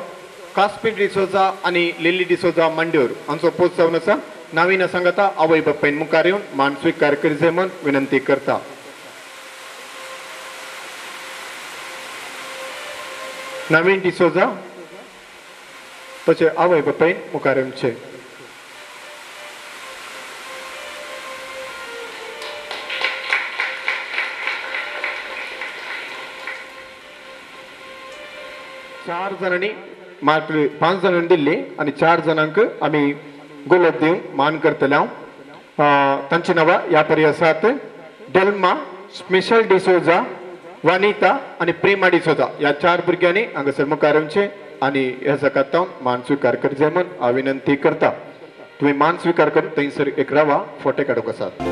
कास्मिर डिसोजा आनी लिली डिसोजा मंड्योर हांचो पोत जावन आसा. नवीन सांगता आवय बापायन मुखार येवन मान स्विकार करी जाय म्हूण विनंती करता. नवीन डिसोजा ताचे आवय बापायन मुखार येवचे. चार जाणांनी मार्क 5 जाणांनी दिल्ली आनी 4 जाणांक आमी गोलोब दिवन मान करतले. हांव तांची नांवां ह्या परी आसात: डेल्मा, स्मिशल डिसोजा, वनिता आनी प्रेमा डिसोजा. ह्या 4 भुरग्यांनी हांगासर मुखार येवचें आनी ह्या जकातावन मान स्विकार करचे म्हूण हांव विनंती करता. तुमी मान स्विकार करून थंयसर एक रावा, फोटे काडूंक आसात.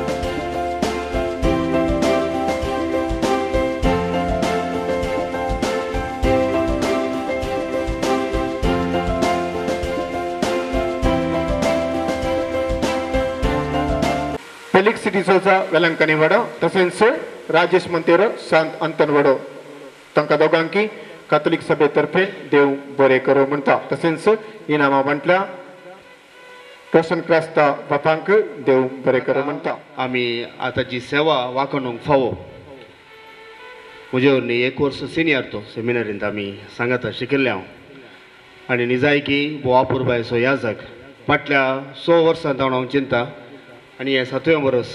फेलिक्स डिसोजा वेलंकनी वडो तशेंच राजेश मोंतेरो सांत अंतन वडो तांकां दोगांकी कातोलीक सभे तर्फे देव बरें करूं म्हणटा। तशेंच इनामां म्हटल्या रोशन क्रास्ता बापांक देव बरें करूं म्हणटा। आमी आतांची सेवा वाखणूंक फावो। म्हजे वरवीं एक वर्स सिनियर तो सेमिनरींत आमी सांगाता शिकिल्ले हांव आनी निजायकी भोव अपुरबायेचो याजक फाटल्या 6 वर्सां जावन हांव चिंता आनी हें 7वें वर्स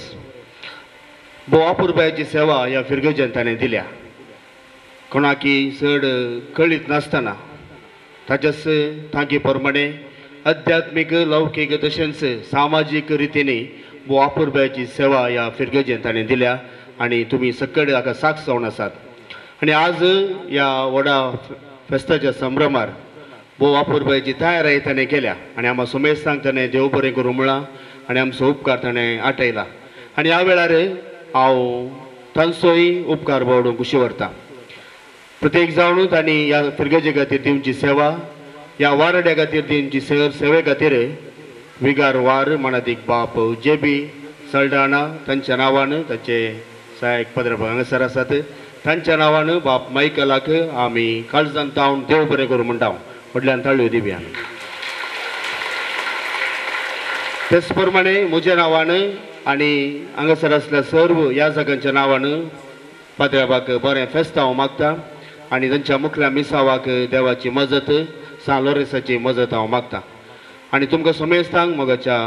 भोव अपुरबायेची सेवा ह्या फिरगर्जेन ताणें दिल्या। कोणाकी चड कळीत नासतना ताच्याच तांकी प्रमाणे अध्यात्मीक लौकीक तशेंच सामाजीक रितीन भोव अपुरबायेची सेवा ह्या फिरगर्जेन ताणें दिल्या आनी तुमी सगळे हाका साक्ष जावन आसात। आनी आज ह्या व्हडा फेस्ताच्या संभ्रमार भोव अपुरबायेची तयारी ताणें केल्या आनी आमकां सुमेस्तांक ताणें देव बरें करूं म्हळां आनी आमचो उपकार ताणें आटयला आनी ह्या वेळार हांव तांचोय उपकार बावडूंक खुशी व्हरता। प्रत्येक जावन तांणी ह्या फिरगर्जे खातीर दिवची सेवा, ह्या वारड्या खातीर दिवची सेवे खातीर विगार वार मानादीक बाप जे बी सल्डाणा तांच्या नांवान तांचे सहायक पद्र हांगासर आसात तांच्या नांवान बाप मायकलाक आमी काळजान तावन देव बरें करूं म्हणटा। व्हडल्यान ताळयो दिवया। तेच प्रमाणे म्हज्या नांवान आनी हांगासर आसल्या सर्व ह्या जागांच्या नांवान पाद्र्याबाक बरें फेस्त हांव मागता आनी तांच्या मुखल्या मिसावाक देवाची मजत सान लोरेसाची मजत हांव मागता। आनी तुमकां समेस्तांक मोगाच्या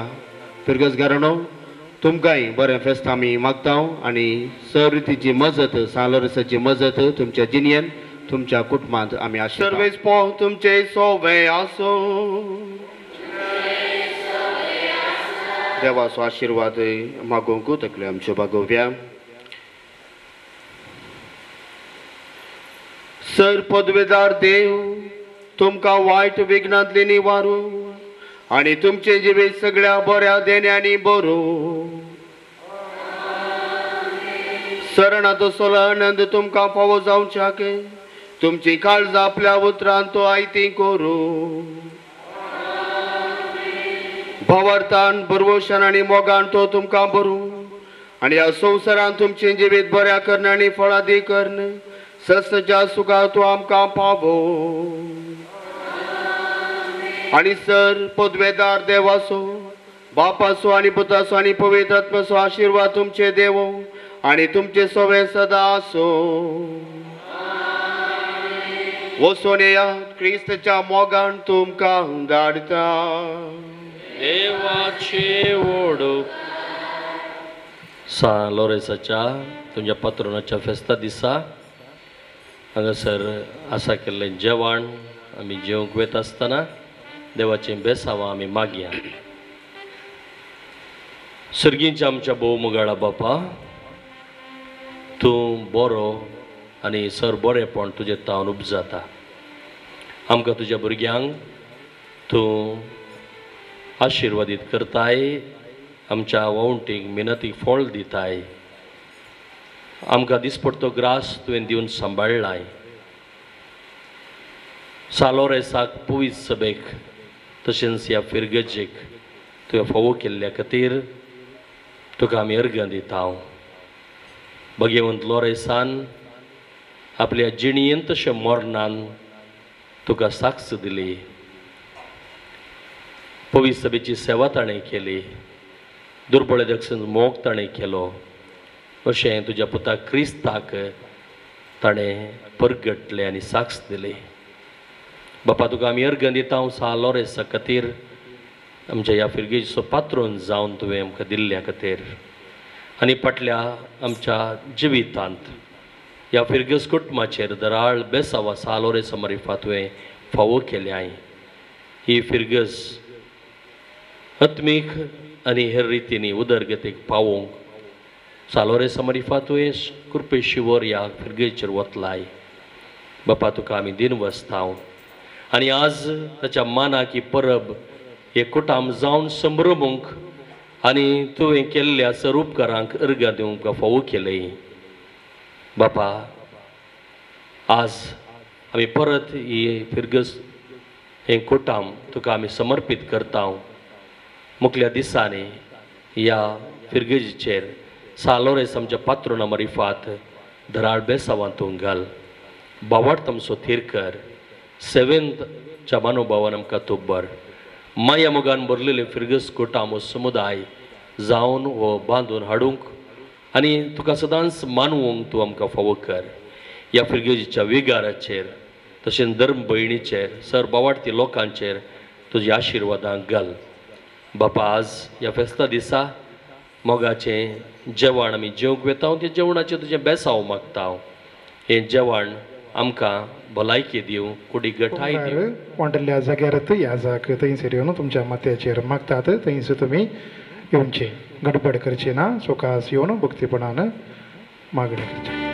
फिरगजगारांनो तुमकांय बरें फेस्त आमी मागता आनी सर रितीची मजत सान लोरेसाची मजत तुमच्या जिणयेन तुमच्या कुटुंबांत आमी आशिल्ले। सर्वेस पो तुमचे सोवे आसूं। देवाचो आशिर्वाद मागोवंक तकले आमच्यो बागोवया। सर पदवेदार देव तुमकां वायट विघ्नांतले निवारू आनी तुमचें जिवीत सगळ्या बऱ्या देण्यांनी बरो। सरणाचो सलो आनंद तुमकां फावो जावच्याक तुमची काळजां आपल्या उतरान तो आयती करूं। भावार्थान भरवशान आनी मोगान तो तुमकां बरूं आनी ह्या संवसारान तुमचें जिवीत बऱ्या कर्ण आनी फळादी कर्ण सस्याच्या सुखा तो आमकां पावो। आनी सर पदवेदार देवाचो बापाचो आनी पुताचो आनी पवित्र आत्म्याचो आशिर्वाद तुमचे देवो आनी तुमचे सवे सदा आसूं। वचून येयात क्रिस्ताच्या मोगान तुमकां धाडटा। देवाचे ओडूक सान लोरेसाच्या तुमच्या पात्रोनाच्या फेस्ता दिसा हांगासर आसा केल्लें जेवण आमी जेवंक वता आसतना देवाचें बेसांवां आमी मागया। सर्गींच्या आमच्या भोव मोगाळा बापा, तूं बरो आनी सर बरेंपण तुजें तावन उपजाता। आमकां तुज्या भुरग्यांक तूं आशिर्वादीत करताय, आमच्या वावंटीक मिनतीक फळ दिताय। आमकां दिसपडतो ग्रास तुवें दिवन सांबाळ्ळाय। सालोरेसाक पुवीस सभेक तशेंच ह्या फिरगजेक तुवें फावो केल्ल्या खातीर तुका आमी अर्गां दिता। भगेवंत लोरेसान आपल्या जिणयेन तशें मरणान तुका साक्ष दिली, पवित्र सभेची सेवा ताणें केली, दुर्बळ दक्षिण मोग ताणें केलो, अशें तुज्या पुता क्रिस्ताक ताणें परगटलें आनी साक्ष दिली। बापा तुका आमी अर्गां दिता सा लोरेसा खातीर, आमच्या ह्या फिरगेचो पात्रोन जावन तुवें आमकां दिल्ल्या खातीर आनी फाटल्या आमच्या जिवितांत ह्या फिरगेज कुटुंबाचेर दराळ बेसावा सा लोरेसा मारिफा तुवें फावो केल्याय। ही फिरगज आत्मीक आनी हेर रितींनी उदरगतीक पावोवंक सालोरेसा मारिफा तुवें कृपे शिवर ह्या फिरगेचेर वतलाय। बापा तुका आमी दिनवसता आनी आज ताच्या मानाक ही परब हे कुटाम जावन संभ्रमूंक आनी तुवें केल्ल्या सर उपकारांक अर्गां दिवंक फावो केलें। बापा आज आमी परत ही फिरगज हें कुटाम तुका आमी समर्पीत करता। मुखल्या दिसांनी ह्या फिरगेजीचेर सान लोरेंस आमच्या पात्रोना मारिफात धराळ बेसावां तूं घाल बावार्थ आमचो थीर कर सेवेंतच्या मनोभावान आमकां तूं बर माया मोगान भरलेले फिरगस कुटाम समुदाय जावन हो बांदून हाडूंक आनी तुका सदांच मानवूंक तूं आमकां फावो कर. ह्या फिरगेजीच्या विगाराचेर तशेंच धर्म भयणीचेर सर बावाडती लोकांचेर तुज्या आशिर्वादां घाल. बापा आज ह्या फेस्ता दिसा मोगाचें जेवण आमी जेवंक वेता तें जेवणाचें तुजें बेसांव मागता. हें जेवण आमकां भलायकी दिवं कुडीक गठाय दिवं. वांटल्ल्या जाग्यार ह्या जाग थंयसर येवन तुमच्या माथ्याचेर मागतात थंयसर तुमी येवचें गडबड करची ना सोकास येवन भक्तीपणान मागणी करची. तुझे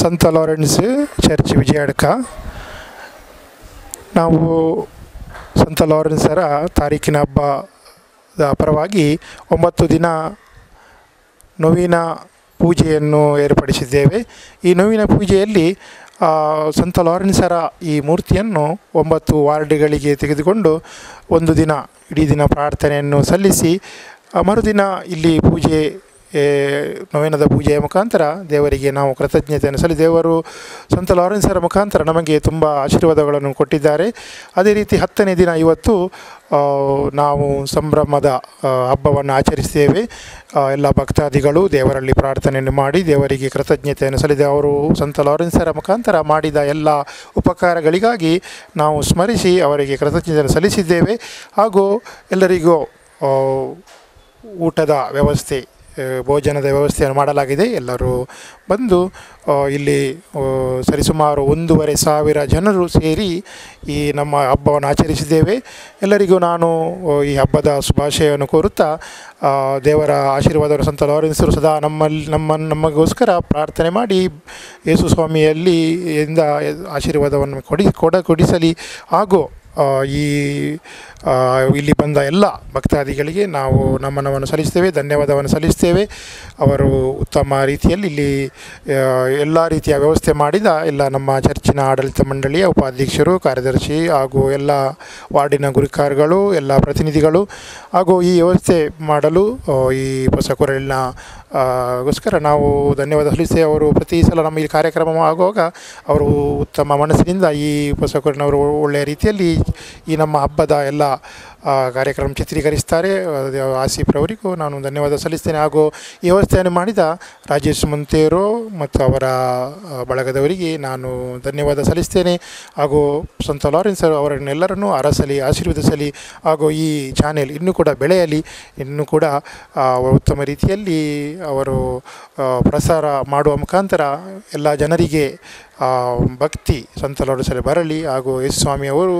ಸಂತ ಲಾರೆನ್ಸ್ ಚರ್ಚ್ ವಿಜಯಡ್ಕ. ನಾವು ಸಂತ ಲಾರೆನ್ಸರ ತಾರೀಕಿನ ಹಬ್ಬದ ಪರವಾಗಿ 9 ದಿನ ನೋವಿನ ಪೂಜೆಯನ್ನು ಏರ್ಪಡಿಸಿದ್ದೇವೆ. ಈ ನೋವಿನ ಪೂಜೆಯಲ್ಲಿ ಸಂತ ಲಾರೆನ್ಸರ ಈ ಮೂರ್ತಿಯನ್ನು 9 ವಾರ್ಡ್ಗಳಿಗೆ ತೆಗೆದುಕೊಂಡು ಒಂದು ದಿನ ಇಡೀ ದಿನ ಪ್ರಾರ್ಥನೆಯನ್ನು ಸಲ್ಲಿಸಿ ಮರುದಿನ ಇಲ್ಲಿ ಪೂಜೆ ನೋವಿನದ ಪೂಜೆಯ ಮುಖಾಂತರ ದೇವರಿಗೆ ನಾವು ಕೃತಜ್ಞತೆಯನ್ನು ಸಲ್ಲಿ ದೇವರು ಸಂತ ಲಾರೆನ್ಸರ ಮುಖಾಂತರ ನಮಗೆ ತುಂಬ ಆಶೀರ್ವಾದಗಳನ್ನು ಕೊಟ್ಟಿದ್ದಾರೆ. ಅದೇ ರೀತಿ 10ನೇ ದಿನ ಇವತ್ತು ನಾವು ಸಂಭ್ರಮದ ಹಬ್ಬವನ್ನು ಆಚರಿಸ್ತೇವೆ. ಎಲ್ಲ ಭಕ್ತಾದಿಗಳು ದೇವರಲ್ಲಿ ಪ್ರಾರ್ಥನೆಯನ್ನು ಮಾಡಿ ದೇವರಿಗೆ ಕೃತಜ್ಞತೆಯನ್ನು ಸಲ್ಲಿದೆ. ಅವರು ಸಂತ ಲಾರೆನ್ಸರ ಮುಖಾಂತರ ಮಾಡಿದ ಎಲ್ಲ ಉಪಕಾರಗಳಿಗಾಗಿ ನಾವು ಸ್ಮರಿಸಿ ಅವರಿಗೆ ಕೃತಜ್ಞತೆಯನ್ನು ಸಲ್ಲಿಸಿದ್ದೇವೆ. ಹಾಗೂ ಎಲ್ಲರಿಗೂ ಊಟದ ವ್ಯವಸ್ಥೆ, ಭೋಜನದ ವ್ಯವಸ್ಥೆಯನ್ನು ಮಾಡಲಾಗಿದೆ. ಎಲ್ಲರೂ ಬಂದು ಇಲ್ಲಿ ಸರಿಸುಮಾರು 1500 ಜನರು ಸೇರಿ ಈ ನಮ್ಮ ಹಬ್ಬವನ್ನು ಆಚರಿಸಿದ್ದೇವೆ. ಎಲ್ಲರಿಗೂ ನಾನು ಈ ಹಬ್ಬದ ಶುಭಾಶಯವನ್ನು ಕೋರುತ್ತಾ ದೇವರ ಆಶೀರ್ವಾದವನ್ನು ಸಂತ ಲಾರೆನ್ಸರು ಸದಾ ನಮಗೋಸ್ಕರ ಪ್ರಾರ್ಥನೆ ಮಾಡಿ ಯೇಸು ಸ್ವಾಮಿಯಲ್ಲಿ ಇಂದ ಆಶೀರ್ವಾದವನ್ನು ಕೊಡಿಸಲಿ. ಹಾಗೂ ಈ ಇಲ್ಲಿ ಬಂದ ಎಲ್ಲ ಭಕ್ತಾದಿಗಳಿಗೆ ನಾವು ನಮನವನ್ನು ಸಲ್ಲಿಸ್ತೇವೆ, ಧನ್ಯವಾದವನ್ನು ಸಲ್ಲಿಸ್ತೇವೆ. ಅವರು ಉತ್ತಮ ರೀತಿಯಲ್ಲಿ ಇಲ್ಲಿ ಎಲ್ಲ ರೀತಿಯ ವ್ಯವಸ್ಥೆ ಮಾಡಿದ ಎಲ್ಲ ನಮ್ಮ ಚರ್ಚಿನ ಆಡಳಿತ ಮಂಡಳಿಯ ಉಪಾಧ್ಯಕ್ಷರು, ಕಾರ್ಯದರ್ಶಿ ಹಾಗೂ ಎಲ್ಲ ವಾರ್ಡಿನ ಗುರುಕಾರ್ಗಳು, ಎಲ್ಲ ಪ್ರತಿನಿಧಿಗಳು ಹಾಗೂ ಈ ವ್ಯವಸ್ಥೆ ಮಾಡಲು ಈ ಹೊಸಕೊರಳಿನ ಗೋಸ್ಕರ ನಾವು ಧನ್ಯವಾದ ಸಲ್ಲಿಸ್ತೇವೆ. ಅವರು ಪ್ರತಿ ಸಲ ನಮ್ಮ ಈ ಕಾರ್ಯಕ್ರಮ ಆಗುವಾಗ ಅವರು ಉತ್ತಮ ಮನಸ್ಸಿನಿಂದ ಈ ಹೊಸಕೊರಳಿನವರು ಒಳ್ಳೆಯ ರೀತಿಯಲ್ಲಿ ಈ ನಮ್ಮ ಹಬ್ಬದ ಎಲ್ಲ ಕಾರ್ಯಕ್ರಮ ಚಿತ್ರೀಕರಿಸ್ತಾರೆ. ಆಸೀಫ್ರವರಿಗೂ ನಾನು ಧನ್ಯವಾದ ಸಲ್ಲಿಸ್ತೇನೆ. ಹಾಗೂ ಈ ವ್ಯವಸ್ಥೆಯನ್ನು ಮಾಡಿದ ರಾಜೇಶ್ ಮುಂತೇರು ಮತ್ತು ಅವರ ಬಳಗದವರಿಗೆ ನಾನು ಧನ್ಯವಾದ ಸಲ್ಲಿಸ್ತೇನೆ. ಹಾಗೂ ಸಂತ ಲಾರೆನ್ಸ್ ಅವರನ್ನೆಲ್ಲರನ್ನೂ ಅರಸಲಿ, ಆಶೀರ್ವದಿಸಲಿ ಹಾಗೂ ಈ ಚಾನೆಲ್ ಇನ್ನೂ ಕೂಡ ಬೆಳೆಯಲಿ, ಇನ್ನೂ ಕೂಡ ಉತ್ತಮ ರೀತಿಯಲ್ಲಿ ಅವರು ಪ್ರಸಾರ ಮಾಡುವ ಮುಖಾಂತರ ಎಲ್ಲ ಜನರಿಗೆ ಭಕ್ತಿ ಸಂತ ಲಾರೆನ್ಸಲ್ಲಿ ಬರಲಿ ಹಾಗೂ ಯೇಸು ಸ್ವಾಮಿಯವರು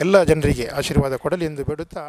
ಎಲ್ಲ ಜನರಿಗೆ ಆಶೀರ್ವಾದ ಕೊಡಲಿ ಎಂದು ಬೇಡುತ್ತಾ.